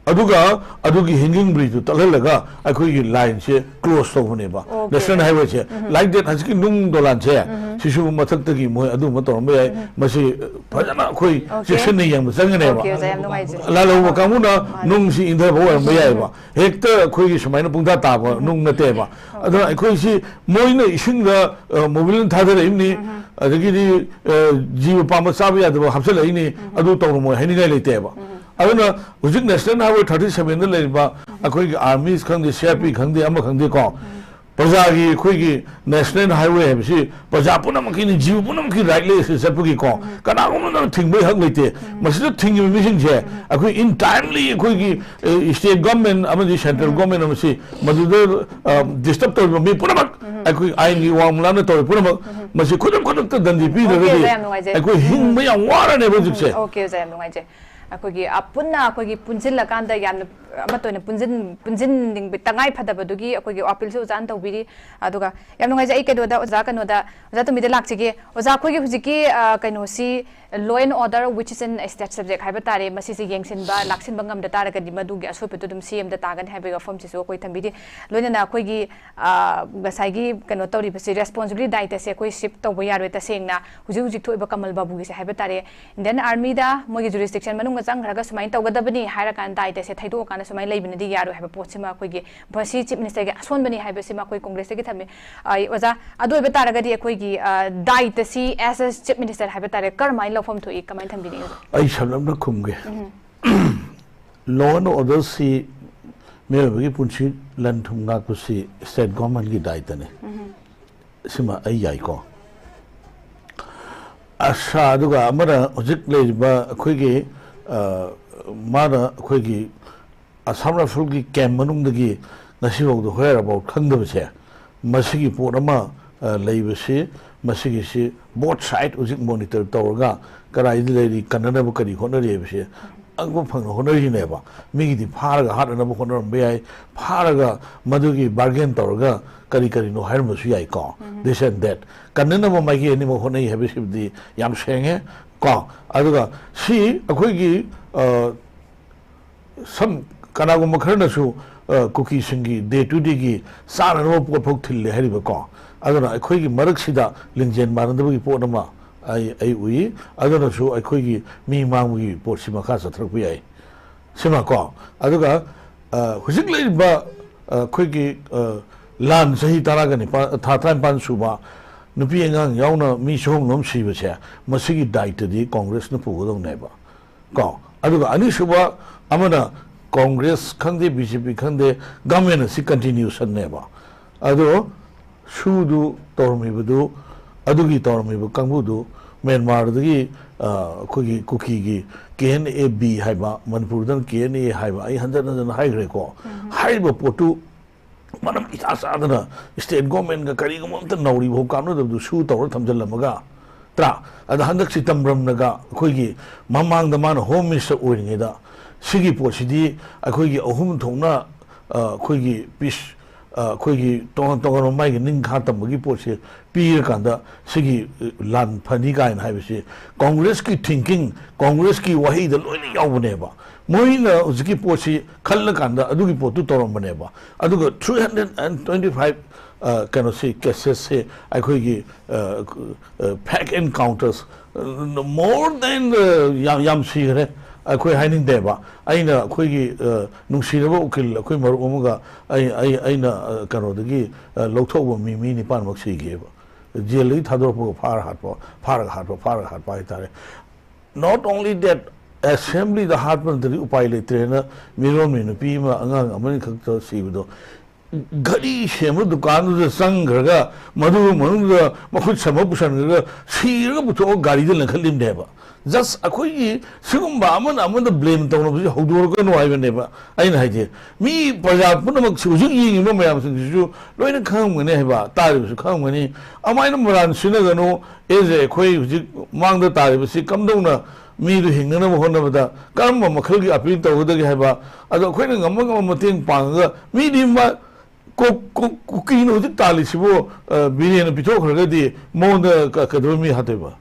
ꯑꯗꯨꯒ ꯑꯗꯨꯒꯤ ꯍꯦꯡꯒꯤꯡ ꯕ꯭ꯔꯤꯖꯇꯨ ꯇꯠꯍꯜꯂꯒ ꯑꯩꯈꯣꯏꯒꯤ ꯂꯥꯏꯟꯁꯦ ꯀ꯭ꯂꯣꯖ ꯇꯧꯕꯅꯦꯕ꯫ Okay. ꯅꯦꯁꯅꯦꯜ ꯍꯥꯏꯋꯦꯁꯦ, like that, ꯍꯧꯖꯤꯛꯀꯤ ꯅꯨꯡ ꯗꯣꯂꯥꯟꯁꯦ, ꯁꯤꯁꯨ ꯃꯊꯛꯇꯒꯤ ꯃꯣꯏ ꯑꯗꯨꯒꯨꯝꯕ ꯇꯧꯔꯝꯕ ꯌꯥꯏ꯫ ꯃꯁꯤ ꯐꯖꯅ ꯑꯩꯈꯣꯏ Okay. ꯆꯦꯛꯁꯤꯟꯅ ꯌꯦꯡꯕ ꯆꯪꯒꯅꯦꯕ꯫ Okay, ꯑꯣꯖꯥ, ꯌꯥꯝ ꯅꯨꯡꯉꯥꯏꯖꯔꯦ꯫ ꯂꯥꯜꯍꯧꯕ ꯀꯥꯡꯕꯨꯅ ꯃꯥꯅꯦ꯫ ꯅꯨꯡꯁꯤ ꯏꯟꯊꯕ ꯑꯣꯏꯔꯝꯕ ꯌꯥꯏꯑꯕ꯫ ꯍꯦꯛꯇ ꯑꯩꯈꯣꯏꯒꯤ ꯁꯨꯃꯥꯏꯅ ꯄꯨꯡꯊꯥ ꯇꯥꯕ ꯅꯨꯡ ꯅꯠꯇꯦꯕ꯫ ꯑꯗꯨꯅ ꯑꯩꯈꯣꯏꯁꯤ ꯃꯣꯏꯅ ꯏꯁꯤꯡꯗ, ꯑ, ꯃꯣꯕꯤꯜꯅ ꯊꯥꯗꯔꯛꯏꯕꯅꯤ, ꯑꯗꯒꯤꯗꯤ, ꯑ, ꯖꯤꯕ ꯄꯥꯟꯕ ꯆꯥꯕ ꯌꯥꯗꯕ ꯍꯥꯞꯆꯤꯜꯂꯛꯏꯅꯤ, ꯑꯗꯨ ꯇꯧꯔꯝꯃꯣꯏ ꯍꯥꯏꯅꯤꯡꯉꯥꯏ ꯂꯩꯇꯦꯕ꯫ ꯑꯗꯨꯅ ꯍꯧꯖꯤꯛ ꯅꯦꯁꯅꯦꯜ ꯍꯥꯏꯋꯦ ꯊꯥꯔꯇꯤ ꯁꯚꯦꯟꯗ ꯂꯩꯔꯤꯕ ꯑꯩꯈꯣꯏꯒꯤ ꯑꯥꯔꯃꯤꯁ ꯈꯪꯗꯦ, ꯁꯤ ꯑꯥꯔ ꯄꯤ ꯈꯪꯗꯦ, ꯑꯃ ꯈꯪꯗꯦꯀꯣ, ꯄ꯭ꯔꯖꯥꯒꯤ ꯑꯩꯈꯣꯏꯒꯤ ꯅꯦꯁꯅꯦꯜ ꯍꯥꯏꯋꯦ ꯍꯥꯏꯕꯁꯤ ꯄ꯭ꯔꯖꯥ ꯄꯨꯝꯅꯃꯛꯀꯤꯅꯤ, ꯖꯤꯕ ꯄꯨꯝꯅꯃꯛꯀꯤ ꯔꯥꯏꯠ ꯂꯩ ꯑꯁꯤ ꯆꯠꯄꯒꯤ ꯀꯣ, ꯀꯅꯥꯒꯨꯝꯕꯅ ꯊꯤꯡꯕꯒꯤ ꯍꯛ ꯂꯩꯇꯦ꯫ ꯃꯁꯤꯗ ꯊꯤꯡꯉꯤꯕ ꯃꯤꯁꯤꯡꯁꯦ ꯑꯩꯈꯣꯏ in timely ꯑꯩꯈꯣꯏꯒꯤ, ꯑ, ꯁ꯭ꯇꯦꯠ ꯒꯣꯔꯃꯦꯟ ꯑꯃꯗꯤ ꯁꯦꯟꯇ꯭ꯔꯦꯜ ꯒꯣꯔꯃꯦꯟ ꯑꯃꯁꯤ ꯃꯗꯨꯗ, ꯑ, ꯗꯤꯁꯇꯔꯕ ꯇꯧꯔꯤꯕ ꯃꯤ ꯄꯨꯝꯅꯃꯛ, ꯑꯩꯈꯣꯏ ꯑꯥꯏꯟꯒꯤ ꯋꯥꯡꯃ ꯂꯥꯟꯅ ꯇꯧꯔꯤꯕ ꯄꯨꯝꯅꯃꯛ, ꯃꯁꯤ ꯈꯨꯗꯝ ꯈꯨꯗꯛꯇ ꯗꯟꯗꯤ Okay, ꯄꯤꯗ꯭ꯔꯒꯗꯤ ꯑꯣꯖꯥ, ꯌꯥꯝ ꯅꯨꯡꯉꯥꯏꯖꯔꯦ꯫ ꯑꯩꯈꯣꯏ ꯍꯤꯡꯕ ꯌꯥꯝ ꯋꯥꯔꯅꯦꯕ ꯍꯧꯖꯤꯛꯁꯦ꯫ Okay, ꯑꯣꯖꯥ, ꯌꯥꯝ ꯅꯨꯡꯉꯥꯏꯖꯩ꯫ ꯑꯩꯈꯣꯏꯒꯤ, ꯑ, ꯄꯨꯟꯅ ꯑꯩꯈꯣꯏꯒꯤ ꯄꯨꯟꯁꯤꯜꯂꯀꯥꯟꯗ ꯌꯥꯝꯅ ꯑꯃꯠꯇ ꯑꯣꯏꯅ ꯄꯨꯟꯁꯤꯟ-, ꯄꯨꯟꯁꯤꯟꯅꯤꯡꯕ ꯇꯉꯥꯏ ꯐꯗꯕꯗꯨꯒꯤ ꯑꯩꯈꯣꯏꯒꯤ ꯑꯄꯤꯜꯁꯨ ꯑꯣꯖꯥꯅ ꯇꯧꯕꯤꯔꯤ꯫ ꯑꯗꯨꯒ ꯌꯥꯝ ꯅꯨꯡꯉꯥꯏꯖꯩ꯫ ꯑꯩ ꯀꯩꯅꯣꯗ, ꯑꯣꯖꯥ ꯀꯩꯅꯣꯗ, ꯑꯣꯖꯥ ꯇꯣꯝꯕꯤꯗ ꯂꯥꯛꯆꯒꯦ꯫ ꯑꯣꯖꯥ, ꯑꯩꯈꯣꯏꯒꯤ ꯍꯧꯖꯤꯛꯀꯤ, ꯑ, ꯀꯩꯅꯣꯁꯤ, law and order, which is an state subject ꯍꯥꯏꯕ ꯇꯥꯔꯦ, ꯃꯁꯤꯁꯦ ꯌꯦꯡꯁꯤꯟꯕ, ꯂꯥꯛꯁꯤꯟꯕ ꯉꯝꯗ ꯇꯥꯔꯒꯗꯤ ꯃꯗꯨꯒꯤ ꯑꯁꯣꯏꯕꯗꯨ ꯑꯗꯨꯝ ꯁꯤ ꯑꯦꯝꯗ ꯇꯥꯒꯅꯤ ꯍꯥꯏꯕꯒꯤ ꯋꯥꯐꯝꯁꯤꯁꯨ ꯑꯩꯈꯣꯏ ꯊꯝꯕꯤꯔꯤ꯫ ꯂꯣꯏꯅꯅ ꯑꯩꯈꯣꯏꯒꯤ, ꯑ, ꯉꯁꯥꯏꯒꯤ ꯀꯩꯅꯣ ꯇꯧꯔꯤꯕꯁꯤ, responsibility, ꯗꯥꯏꯇꯁꯦ ꯑꯩꯈꯣꯏ shift ꯇꯧꯕ ꯌꯥꯔꯣꯏ꯫ ꯇꯁꯦꯡꯅ ꯍꯧꯖꯤꯛ ꯍꯧꯖꯤꯛ ꯊꯣꯛꯏꯕ ꯀꯃꯜ ꯕꯥꯕꯨꯒꯤꯁꯦ ꯍꯥꯏꯕ ꯇꯥꯔꯦ, Indian Armyꯗ ꯃꯣꯏꯒꯤ jurisdiction ꯃꯅꯨꯡꯗ ꯆꯪꯈ꯭ꯔꯒ ꯁꯨꯃꯥꯏꯅ ꯇꯧꯒꯗꯕꯅꯤ ꯍꯥꯏꯔꯀꯥꯟꯗ, ꯗꯥꯏꯇꯁꯦ ꯊꯩꯗꯣꯛꯑꯀꯥꯟꯗ ꯁꯨꯃꯥꯏꯅ ꯂꯩꯕꯅꯗꯤ ꯌꯥꯔꯣꯏ ꯍꯥꯏꯕ ꯄꯣꯠꯁꯤꯃ ꯑꯩꯈꯣꯏꯒꯤ, ꯃꯁꯤ Chief Ministerꯒꯤ ꯑꯁꯣꯟꯕꯅꯤ ꯍꯥꯏꯕꯁꯤꯃ ꯑꯩꯈꯣꯏ ꯀꯣꯡꯒ꯭ꯔꯦꯁꯇꯒꯤ ꯊꯝꯃꯤ꯫ ꯑ, ꯑꯣꯖꯥ, ꯑꯗꯨ ꯑꯣꯏꯕ ꯇꯥꯔꯒꯗꯤ ꯑꯩꯈꯣꯏꯒꯤ, ꯑ, ꯗꯥꯏꯇꯁꯤ as a Chief Minister ꯍꯥꯏꯕ ꯇꯥꯔꯦ, ꯀꯔꯝꯍꯥꯏꯅ ꯂꯧꯐꯝ ꯊꯣꯛꯏ, ꯀꯃꯥꯏꯅ ꯊꯝꯕꯤꯅꯤꯡꯉꯤ ꯑꯣꯖꯥ? ꯑꯩ ꯁꯝꯂꯞꯅ ꯈꯨꯝꯒꯦ꯫ Law and orderꯁꯤ ꯃꯤꯑꯣꯏꯕꯒꯤ ꯄꯨꯟꯁꯤ ꯂꯟ ꯊꯨꯝ ꯉꯥꯛꯄꯁꯤ state governmentꯀꯤ ꯗꯥꯏꯇꯅꯤ꯫ ꯁꯤꯃ ꯑꯩ ꯌꯥꯏꯀꯣ꯫ ꯑꯁꯥ, ꯑꯗꯨꯒ ꯑꯃꯅ ꯍꯧꯖꯤꯛ ꯂꯩꯔꯤꯕ ꯑꯩꯈꯣꯏꯒꯤ, ꯑ, ꯃꯥꯅ ꯑꯩꯈꯣꯏꯒꯤ Assam Riflesꯀꯤ camp ꯃꯅꯨꯡꯗꯒꯤ ꯉꯁꯤꯐꯥꯎꯗ whereabout ꯈꯪꯗꯕꯁꯦ, ꯃꯁꯤꯒꯤ ꯄꯣꯠ ꯑꯃ, ꯑ, ꯂꯩꯕꯁꯤ, ꯃꯁꯤꯒꯤꯁꯤ both side ꯍꯧꯖꯤꯛ monitor ꯇꯧꯔꯒ ꯀꯗꯥꯏꯗ ꯂꯩꯔꯤ, ꯀꯟꯅꯅꯕ ꯀꯔꯤ ꯍꯣꯠꯅꯔꯤ ꯍꯥꯏꯕꯁꯦ ꯑꯉꯛꯄ ꯐꯪꯅ ꯍꯣꯠꯅꯔꯤꯅꯦꯕ꯫ ꯃꯤꯒꯤꯗꯤ ꯐꯥꯔꯒ ꯍꯥꯠꯅꯅꯕ ꯍꯣꯠꯅꯔꯝꯕ ꯌꯥꯏ, ꯐꯥꯔꯒ ꯃꯗꯨꯒꯤ bargain ꯇꯧꯔꯒ ꯀꯔꯤ ꯀꯔꯤꯅꯣ ꯍꯥꯏꯔꯝꯕꯁꯨ ꯌꯥꯏꯀꯣ, this and that꯫ ꯀꯟꯅꯅꯕ ꯃꯥꯏꯀꯩ ꯑꯅꯤꯃꯛ ꯍꯣꯠꯅꯩ ꯍꯥꯏꯕꯁꯤꯕꯨꯗꯤ ꯌꯥꯝ ꯁꯦꯡꯉꯦ꯫ ꯀꯣ꯫ ꯑꯗꯨꯒ ꯁꯤ ꯑꯩꯈꯣꯏꯒꯤ, ꯑ, ꯁꯝ, ꯀꯅꯥꯒꯨꯝꯕ ꯈꯔꯅꯁꯨ, ꯑ, ꯀꯨꯀꯤꯁꯤꯡꯒꯤ day to dayꯒꯤ ꯆꯥꯅꯅꯕ ꯄꯣꯠ ꯐꯥꯎ ꯊꯤꯜꯂꯦ ꯍꯥꯏꯔꯤꯕꯀꯣ꯫ ꯑꯗꯨꯅ ꯑꯩꯈꯣꯏꯒꯤ ꯃꯔꯛꯁꯤꯗ ꯂꯤꯡꯖꯦꯜ ꯃꯥꯟꯅꯗꯕꯒꯤ ꯄꯣꯠ ꯑꯃ ꯑꯩ, ꯑꯩ ꯎꯏ꯫ ꯑꯗꯨꯅꯁꯨ ꯑꯩꯈꯣꯏꯒꯤ ꯃꯤ ꯃꯥꯡꯕꯒꯤ ꯄꯣꯠꯁꯤ ꯃꯈꯥ ꯆꯠꯊꯔꯛꯄ ꯌꯥꯏ꯫ ꯁꯤꯃꯀꯣ꯫ ꯑꯗꯨꯒ, ꯑ, ꯍꯧꯖꯤꯛ ꯂꯩꯔꯤꯕ, ꯑ, ꯑꯩꯈꯣꯏꯒꯤ, ꯑ, ꯂꯥꯟ ꯆꯍꯤ ꯇꯔꯥꯒ ꯅꯤꯄꯥꯜ, ꯊꯥ ꯇꯔꯥꯅꯤꯄꯥꯜ ꯁꯨꯕ, ꯅꯨꯄꯤ ꯑꯉꯥꯡ ꯌꯥꯎꯅ ꯃꯤ ꯆꯍꯨꯝ ꯔꯣꯝ ꯁꯤꯕꯁꯦ, ꯃꯁꯤꯒꯤ ꯗꯥꯏꯇꯗꯤ ꯀꯣꯡꯒ꯭ꯔꯦꯁꯅ ꯄꯨꯒꯗꯧꯅꯦꯕ꯫ ꯀꯣ꯫ ꯑꯗꯨꯒ ꯑꯅꯤꯁꯨꯕ ꯑꯃꯅ ꯀꯣꯡꯒ꯭ꯔꯦꯁ ꯈꯪꯗꯦ, ꯕꯤ ꯖꯦ ꯄꯤ ꯈꯪꯗꯦ, ꯒꯃꯦꯟ ꯑꯁꯤ continuationꯅꯦꯕ꯫ ꯑꯗꯣ ꯁꯨꯗꯨ ꯇꯧꯔꯝꯃꯤꯕꯗꯨ, ꯑꯗꯨꯒꯤ ꯇꯧꯔꯝꯃꯤꯕ ꯀꯥꯡꯕꯨꯗꯨ ꯃ꯭ꯌꯥꯟꯃꯥꯔꯗꯒꯤ, ꯑ, ꯑꯩꯈꯣꯏꯒꯤ ꯀꯨꯀꯤꯒꯤ ꯀꯦ ꯑꯦꯟ ꯑꯦ ꯕꯤ ꯍꯥꯏꯕ, ꯃꯅꯤꯄꯨꯔꯗꯅ ꯀꯦ ꯑꯦꯟ ꯑꯦ ꯍꯥꯏꯕ, ꯑꯩ ꯍꯟꯖꯟ ꯍꯟꯖꯟ ꯍꯥꯏꯈ꯭ꯔꯦꯀꯣ꯫ ꯎꯝ꯫ ꯍꯥꯏꯔꯤꯕ ꯄꯣꯠꯇꯨ ꯃꯔꯝ ꯏꯆꯥ ꯆꯥꯗꯅ state governmentꯒ ꯀꯔꯤꯒꯨꯝꯕ ꯑꯝꯇ ꯅꯧꯔꯤꯕ ꯐꯥꯎ ꯀꯥꯞꯅꯗꯕꯗꯨ ꯁꯨ ꯇꯧꯔ ꯊꯝꯖꯤꯜꯂꯝꯃꯒ, ꯇ꯭ꯔꯥ? ꯑꯗ ꯍꯟꯗꯛ ꯁꯤꯇꯝꯕ꯭ꯔꯝꯅꯒ ꯑꯩꯈꯣꯏꯒꯤ ꯃꯃꯥꯡꯗ ꯃꯥꯅ home minister ꯑꯣꯏꯔꯤꯉꯩꯗ ꯁꯤꯒꯤ ꯄꯣꯠꯁꯤꯗꯤ ꯑꯩꯈꯣꯏꯒꯤ ꯑꯍꯨꯝ ꯊꯣꯛꯅ, ꯑ, ꯑꯩꯈꯣꯏꯒꯤ peace, ꯑ, ꯑꯩꯈꯣꯏꯒꯤ ꯇꯣꯉꯥꯟ ꯇꯣꯉꯥꯟꯕ ꯃꯥꯒꯤ ꯅꯤꯡꯈꯥ ꯇꯝꯕꯒꯤ ꯄꯣꯠꯁꯦ ꯄꯤꯔꯀꯥꯟꯗ ꯁꯤꯒꯤ, ꯑ, ꯂꯥꯟ ꯐꯅꯤ ꯀꯥꯏꯅ ꯍꯥꯏꯕꯁꯤ ꯀꯣꯡꯒ꯭ꯔꯦꯁꯀꯤ thinking, ꯀꯣꯡꯒ꯭ꯔꯦꯁꯀꯤ ꯋꯥꯍꯩꯗ ꯂꯣꯏꯅ ꯌꯥꯎꯕꯅꯦꯕ꯫ ꯃꯣꯏꯅ ꯍꯧꯖꯤꯛꯀꯤ ꯄꯣꯠꯁꯤ ꯈꯜꯂꯀꯥꯟꯗ ꯑꯗꯨꯒꯤ ꯄꯣꯠꯇꯨ ꯇꯧꯔꯝꯕꯅꯦꯕ꯫ ꯑꯗꯨꯒ three hundred and twenty five, ꯑ, ꯀꯩꯅꯣꯁꯤ, cases ꯁꯦ ꯑꯩꯈꯣꯏꯒꯤ, ꯑ, ꯑ, fake encounters, ꯑ, more than, ꯑ, ꯌꯥꯝ, ꯌꯥꯝ ꯁꯤꯈ꯭ꯔꯦ꯫ ꯑꯩꯈꯣꯏ ꯍꯥꯏꯅꯤꯡꯗꯦꯕ꯫ ꯑꯩꯅ ꯑꯩꯈꯣꯏꯒꯤ, ꯑ, ꯅꯨꯡꯁꯤꯔꯕ ꯎꯀꯤꯜ ꯑꯩꯈꯣꯏ ꯃꯔꯨꯞ ꯑꯃꯒ ꯑꯩ, ꯑꯩ, ꯑꯩꯅ, ꯑ, ꯀꯩꯅꯣꯗꯒꯤ, ꯑ, ꯂꯧꯊꯣꯛꯎꯕ ꯃꯤ, ꯃꯤ ꯅꯤꯄꯥꯟꯃꯛ ꯁꯤꯈꯤꯑꯕ꯫ ꯖꯦꯜꯗꯒꯤ ꯊꯥꯗꯣꯔꯛꯄꯒ ꯐꯥꯔ ꯍꯥꯠꯄ, ꯐꯥꯔꯒ ꯍꯥꯠꯄ, ꯐꯥꯔꯒ ꯍꯥꯠꯄ ꯍꯥꯏꯇꯥꯔꯦ꯫ Not only that, assemblyꯗ ꯍꯥꯠꯄ ꯅꯠꯇ꯭ꯔꯗꯤ ꯎꯄꯥꯏ ꯂꯩꯇ꯭ꯔꯦꯅ ꯃꯤꯔꯣꯟꯕꯤ ꯅꯨꯄꯤ ꯑꯃ ꯑꯉꯥꯡ ꯑꯃꯅꯤ ꯈꯛꯇ ꯁꯤꯕꯗꯣ, ꯘꯔꯤ ꯁꯦꯝꯕ ꯗꯨꯀꯥꯟꯗꯨꯗ ꯆꯪꯈ꯭ꯔꯒ ꯃꯗꯨ ꯃꯅꯨꯡꯗ ꯃꯈꯨꯠ ꯁꯝꯃ ꯄꯨꯁꯟꯈ꯭ꯔꯒ ꯁꯤꯔꯒ ꯄꯨꯊꯣꯛꯑꯒ ꯒꯥꯔꯤꯗ ꯂꯪꯈꯠꯂꯤꯕꯅꯦꯕ꯫ Just ꯑꯩꯈꯣꯏꯒꯤ ꯁꯤꯒꯨꯝꯕ ꯑꯃꯅ ꯑꯃꯗ blame ꯇꯧꯅꯕꯁꯤ ꯍꯧꯗꯣꯔꯛꯀꯅꯨ ꯍꯥꯏꯕꯅꯦꯕ ꯑꯩꯅ ꯍꯥꯏꯁꯦ꯫ ꯃꯤ ꯄ꯭ꯔꯖꯥ ꯄꯨꯝꯅꯃꯛꯁꯤ, ꯍꯧꯖꯤꯛ ꯌꯦꯡꯉꯤꯕ ꯃꯌꯥꯝꯁꯤꯡꯁꯤꯁꯨ ꯂꯣꯏꯅ ꯈꯪꯉꯝꯒꯅꯤ ꯍꯥꯏꯕ, ꯇꯥꯔꯤꯕꯁꯨ ꯈꯪꯉꯝꯒꯅꯤ꯫ ꯑꯗꯨꯃꯥꯏꯅ ꯃꯔꯥꯟ ꯁꯤꯟꯅꯒꯅꯨ꯫ ꯑꯦꯁ ꯑꯦ, ꯑꯩꯈꯣꯏ ꯍꯧꯖꯤꯛ ꯃꯥꯡꯗ ꯇꯥꯔꯤꯕꯁꯤ ꯀꯝꯗꯧꯅ ꯃꯤꯗꯨ ꯍꯤꯡꯅꯅꯕ ꯍꯣꯠꯅꯕꯗ ꯀꯔꯝꯕ ꯃꯈꯜꯒꯤ appeal ꯇꯧꯒꯗꯒꯦ ꯍꯥꯏꯕ, ꯑꯗꯣ ꯑꯩꯈꯣꯏꯅ ꯉꯝꯕ ꯉꯝꯕ ꯃꯇꯦꯡ ꯄꯥꯡꯉꯒ ꯃꯤꯗꯤ ꯃꯥ ꯀꯨ-, ꯀꯨ-, ꯀꯨꯀꯤꯅ ꯍꯧꯖꯤꯛ ꯇꯥꯜꯂꯤꯁꯤꯕꯨ, ꯑ, ꯕꯤꯔꯦꯟꯅ ꯄꯤꯊꯣꯛꯈ꯭ꯔꯒꯗꯤ ꯃꯉꯣꯟꯗ ꯀ-, ꯀꯩꯗꯧꯕꯩ ꯃꯤ ꯍꯥꯠꯇꯣꯏꯕ?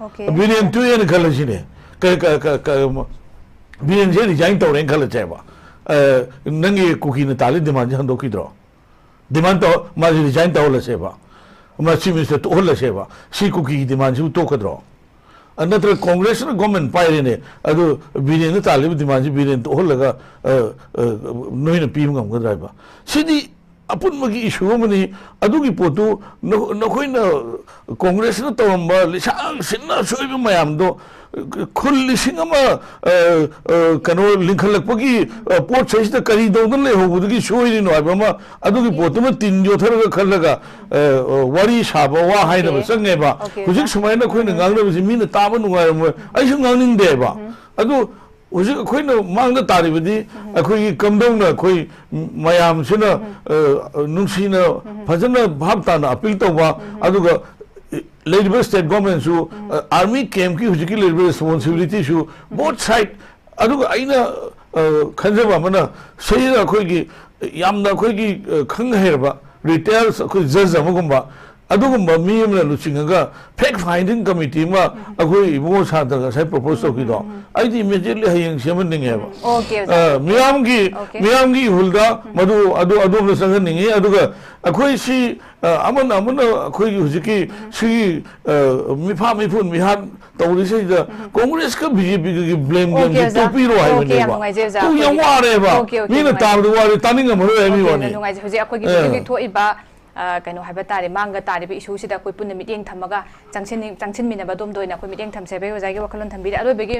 Okay. ꯕꯤꯔꯦꯟ ꯇꯣꯛꯑꯦꯅ ꯈꯜꯂꯁꯤꯅꯦ, ꯀ- ꯀ- ꯀ- ꯀ- ꯕꯤꯔꯦꯟꯁꯦ ꯔꯤꯖꯥꯏꯟ ꯇꯧꯔꯦꯅ ꯈꯜꯂꯁꯦꯕ, ꯑ, ꯅꯪꯒꯤ ꯀꯨꯀꯤꯅ ꯇꯥꯜꯂꯤ ꯗꯤꯃꯥꯟꯁꯦ ꯍꯟꯗꯣꯛꯈꯤꯗ꯭ꯔꯣ? ꯗꯤꯃꯥꯟ ꯇꯧ, ꯃꯥꯁꯦ ꯔꯤꯖꯥꯏꯟ ꯇꯧꯍꯜꯂꯁꯦꯕ, ꯃꯥ ꯆꯤꯐ ꯃꯤꯅꯤꯁꯇꯔ ꯇꯣꯛꯍꯜꯂꯁꯦꯕ, ꯁꯤ ꯀꯨꯀꯤꯒꯤ ꯗꯤꯃꯥꯟꯁꯤꯕꯨ ꯇꯣꯛꯀꯗ꯭ꯔꯣ? ꯑ, ꯅꯠꯇ꯭ꯔꯒ ꯀꯣꯡꯒ꯭ꯔꯦꯁꯅ ꯒꯣꯔꯃꯦꯟ ꯄꯥꯏꯔꯦꯅꯦ, ꯑꯗꯨ ꯕꯤꯔꯦꯟꯅ ꯇꯥꯜꯂꯤꯕ ꯗꯤꯃꯥꯟꯁꯤ ꯕꯤꯔꯦꯟ ꯇꯣꯛꯍꯜꯂꯒ, ꯑ, ꯑ, ꯅꯣꯏꯅ ꯄꯤꯕ ꯉꯝꯒꯗ꯭ꯔꯥ ꯍꯥꯏꯕ? ꯁꯤꯗꯤ ꯑꯄꯨꯟꯕꯒꯤ ꯏꯁꯨ ꯑꯃꯅꯤ꯫ ꯑꯗꯨꯒꯤ ꯄꯣꯠꯇꯨ ꯅ- ꯅꯈꯣꯏꯅ ꯀꯣꯡꯒ꯭ꯔꯦꯁꯅ ꯇꯧꯔꯝꯕ ꯂꯤꯁꯥꯡ ꯁꯤꯟꯅ ꯁꯣꯏꯕ ꯃꯌꯥꯝꯗꯣ, ꯈꯨꯜ ꯂꯤꯁꯤꯡ ꯑꯃ, ꯑ, ꯑ, ꯀꯩꯅꯣ, ꯂꯤꯡꯈꯠꯂꯛꯄꯒꯤ, ꯑ, ꯄꯣꯠ ꯆꯩꯁꯤꯗ ꯀꯔꯤ ꯇꯧꯗꯅ ꯂꯩꯍꯧꯕꯗꯒꯤ ꯁꯣꯏꯔꯤꯅꯣ ꯍꯥꯏꯕ ꯑꯃ, ꯑꯗꯨꯒꯤ ꯄꯣꯠꯇꯨꯃ ꯇꯤꯟ ꯌꯣꯠꯊꯔꯒ ꯈꯜꯂꯒ, ꯑ, ꯑ, ꯋꯥꯔꯤ ꯁꯥꯕ, ꯋꯥ ꯍꯥꯏꯅꯕ Okay. ꯆꯪꯉꯦꯕ꯫ Okay, ꯍꯧꯖꯤꯛ ꯑꯣꯖꯥ. ꯁꯨꯃꯥꯏꯅ ꯑꯩꯈꯣꯏꯅ ꯎꯝ. ꯉꯥꯡꯅꯕꯁꯤ ꯃꯤꯅ ꯇꯥꯕ ꯅꯨꯡꯉꯥꯏꯔꯝꯃꯣꯏ, ꯑꯩꯁꯨ ꯉꯥꯡꯅꯤꯡꯗꯦꯕ꯫ ꯎꯝ. ꯑꯗꯨ ꯍꯧꯖꯤꯛ ꯑꯩꯈꯣꯏꯅ ꯃꯥꯡꯗ ꯇꯥꯔꯤꯕꯗꯤ ꯎꯝ. ꯑꯩꯈꯣꯏꯒꯤ ꯀꯝꯗꯧꯅ ꯑꯩꯈꯣꯏ ꯃꯌꯥꯝꯁꯤꯅ, ꯎꯝ. ꯑ, ꯅꯨꯡꯁꯤꯅ ꯎꯝ. ꯐꯖꯅ ꯚꯥꯞ ꯇꯥꯅ ꯑꯄꯤꯜ ꯇꯧꯕ, ꯎꯝ. ꯑꯗꯨꯒ ꯂꯩꯔꯤꯕ ꯁ꯭ꯇꯦꯠ ꯒꯣꯔꯃꯦꯟꯁꯨ, ꯎꯝ. ꯑ, ꯑꯥꯔꯃꯤ ꯀꯦꯝꯞꯀꯤ ꯍꯧꯖꯤꯛꯀꯤ ꯂꯩꯔꯤꯕ ꯔꯦꯁꯄꯣꯟꯁꯤꯕꯤꯂꯤꯇꯤꯁꯨ ꯎꯝ. ꯕꯣꯠ ꯁꯥꯏꯠ, ꯑꯗꯨꯒ ꯑꯩꯅ, ꯑ, ꯈꯟꯖꯕ ꯑꯃꯅ ꯁꯤꯗ ꯑꯩꯈꯣꯏꯒꯤ ꯌꯥꯝꯅ ꯑꯩꯈꯣꯏꯒꯤ, ꯑ, ꯈꯪ ꯍꯩꯔꯕ ꯔꯤꯇꯥꯌꯔ ꯑꯩꯈꯣꯏ ꯖꯖ ꯑꯃꯒꯨꯝꯕ, ꯑꯗꯨꯒꯨꯝꯕ ꯃꯤ ꯑꯃꯅ ꯂꯨꯆꯤꯡꯉꯒ ꯐꯦꯛ ꯐꯥꯏꯟꯗꯤꯡ ꯀꯃꯤꯇꯤ ꯑꯃ ꯎꯝ. ꯑꯩꯈꯣꯏ ꯏꯕꯨꯡꯉꯣ ꯁꯥꯟꯇꯅ ꯉꯁꯥꯏ ꯄ꯭ꯔꯣꯄꯣꯁ ꯎꯝ, ꯎꯝ, ꯇꯧꯈꯤꯗꯣ, ꯎꯝ. ꯑꯩꯗꯤ ꯏꯃꯤꯗꯤꯌꯦꯠꯂꯤ ꯍꯌꯦꯡ ꯁꯦꯝꯍꯟꯅꯤꯡꯉꯦꯕ꯫ ꯎꯝ, okay, ꯑꯣꯖꯥ, ꯑ, okay. ꯃꯤꯌꯥꯝꯒꯤ, Okay. ꯃꯤꯌꯥꯝꯒꯤ ꯏꯍꯨꯜꯗ ꯎꯝ. ꯃꯗꯨ, ꯑꯗꯨ, ꯑꯗꯣꯝꯗ ꯆꯪꯍꯟꯅꯤꯡꯉꯤ꯫ ꯑꯗꯨꯒ ꯑꯩꯈꯣꯏ ꯁꯤ, ꯑ, ꯑꯃꯅ, ꯑꯃꯅ ꯑꯩꯈꯣꯏꯒꯤ ꯍꯧꯖꯤꯛꯀꯤ ꯎꯝ. ꯁꯤꯒꯤ, ꯑ, ꯃꯤꯐꯥ ꯃꯤꯐꯨꯟ ꯃꯤꯍꯥꯠ ꯇꯧꯔꯤꯁꯤꯗ ꯎꯝ. ꯀꯣꯡꯒ꯭ꯔꯦꯁꯀ ꯕꯤ ꯖꯦ ꯄꯤꯒꯒꯤ ꯕ꯭ꯂꯦꯝ Okay, ꯒꯦꯝꯁꯤ ꯑꯣꯖꯥ. ꯇꯣꯛꯄꯤꯔꯣ Okay, ꯌꯥꯝ ꯍꯥꯏꯕꯅꯦꯕ꯫ ꯅꯨꯡꯉꯥꯏꯖꯩ, ꯑꯣꯖꯥ꯫ ꯇꯨ ꯌꯥꯝ ꯑꯩꯈꯣꯏꯒꯤ ꯋꯥꯔꯦꯕ꯫ Okay, okay, ꯃꯤꯅ ꯅꯨꯡꯉꯥꯏꯖꯩ꯫ ꯇꯥꯕꯗ ꯋꯥꯔꯦ, ꯇꯥꯅꯤꯡꯉꯝꯃꯔꯣꯏ ꯍꯥꯏꯕꯒꯤ Okay, ꯋꯥꯅꯤ꯫ ꯅꯨꯡꯉꯥꯏꯖꯩ꯫ ꯍꯧꯖꯤꯛ ꯑꯩꯈꯣꯏꯒꯤ ꯑ. ꯍꯧꯖꯤꯛ ꯍꯧꯖꯤꯛ ꯊꯣꯛꯏꯕ, ꯑ, ꯀꯩꯅꯣ ꯍꯥꯏꯕ ꯇꯥꯔꯦ, ꯃꯥꯡꯗ ꯇꯥꯔꯤꯕ ꯏꯁꯨꯁꯤꯗ ꯑꯩꯈꯣꯏ ꯄꯨꯟꯅ ꯃꯤꯠꯌꯦꯡ ꯊꯝꯃꯒ ꯆꯪꯁꯤꯟ-, ꯆꯪꯁꯤꯟꯃꯤꯟꯅꯕ ꯑꯗꯣꯝꯗ ꯑꯣꯏꯅ ꯑꯩꯈꯣꯏ ꯃꯤꯠꯌꯦꯡ ꯊꯝꯁꯦ ꯍꯥꯏꯕꯒꯤ ꯑꯣꯖꯥꯒꯤ ꯋꯥꯈꯜꯂꯣꯟ ꯊꯝꯕꯤꯔꯦ꯫ ꯑꯔꯣꯏꯕꯒꯤ ꯑꯣꯏꯅ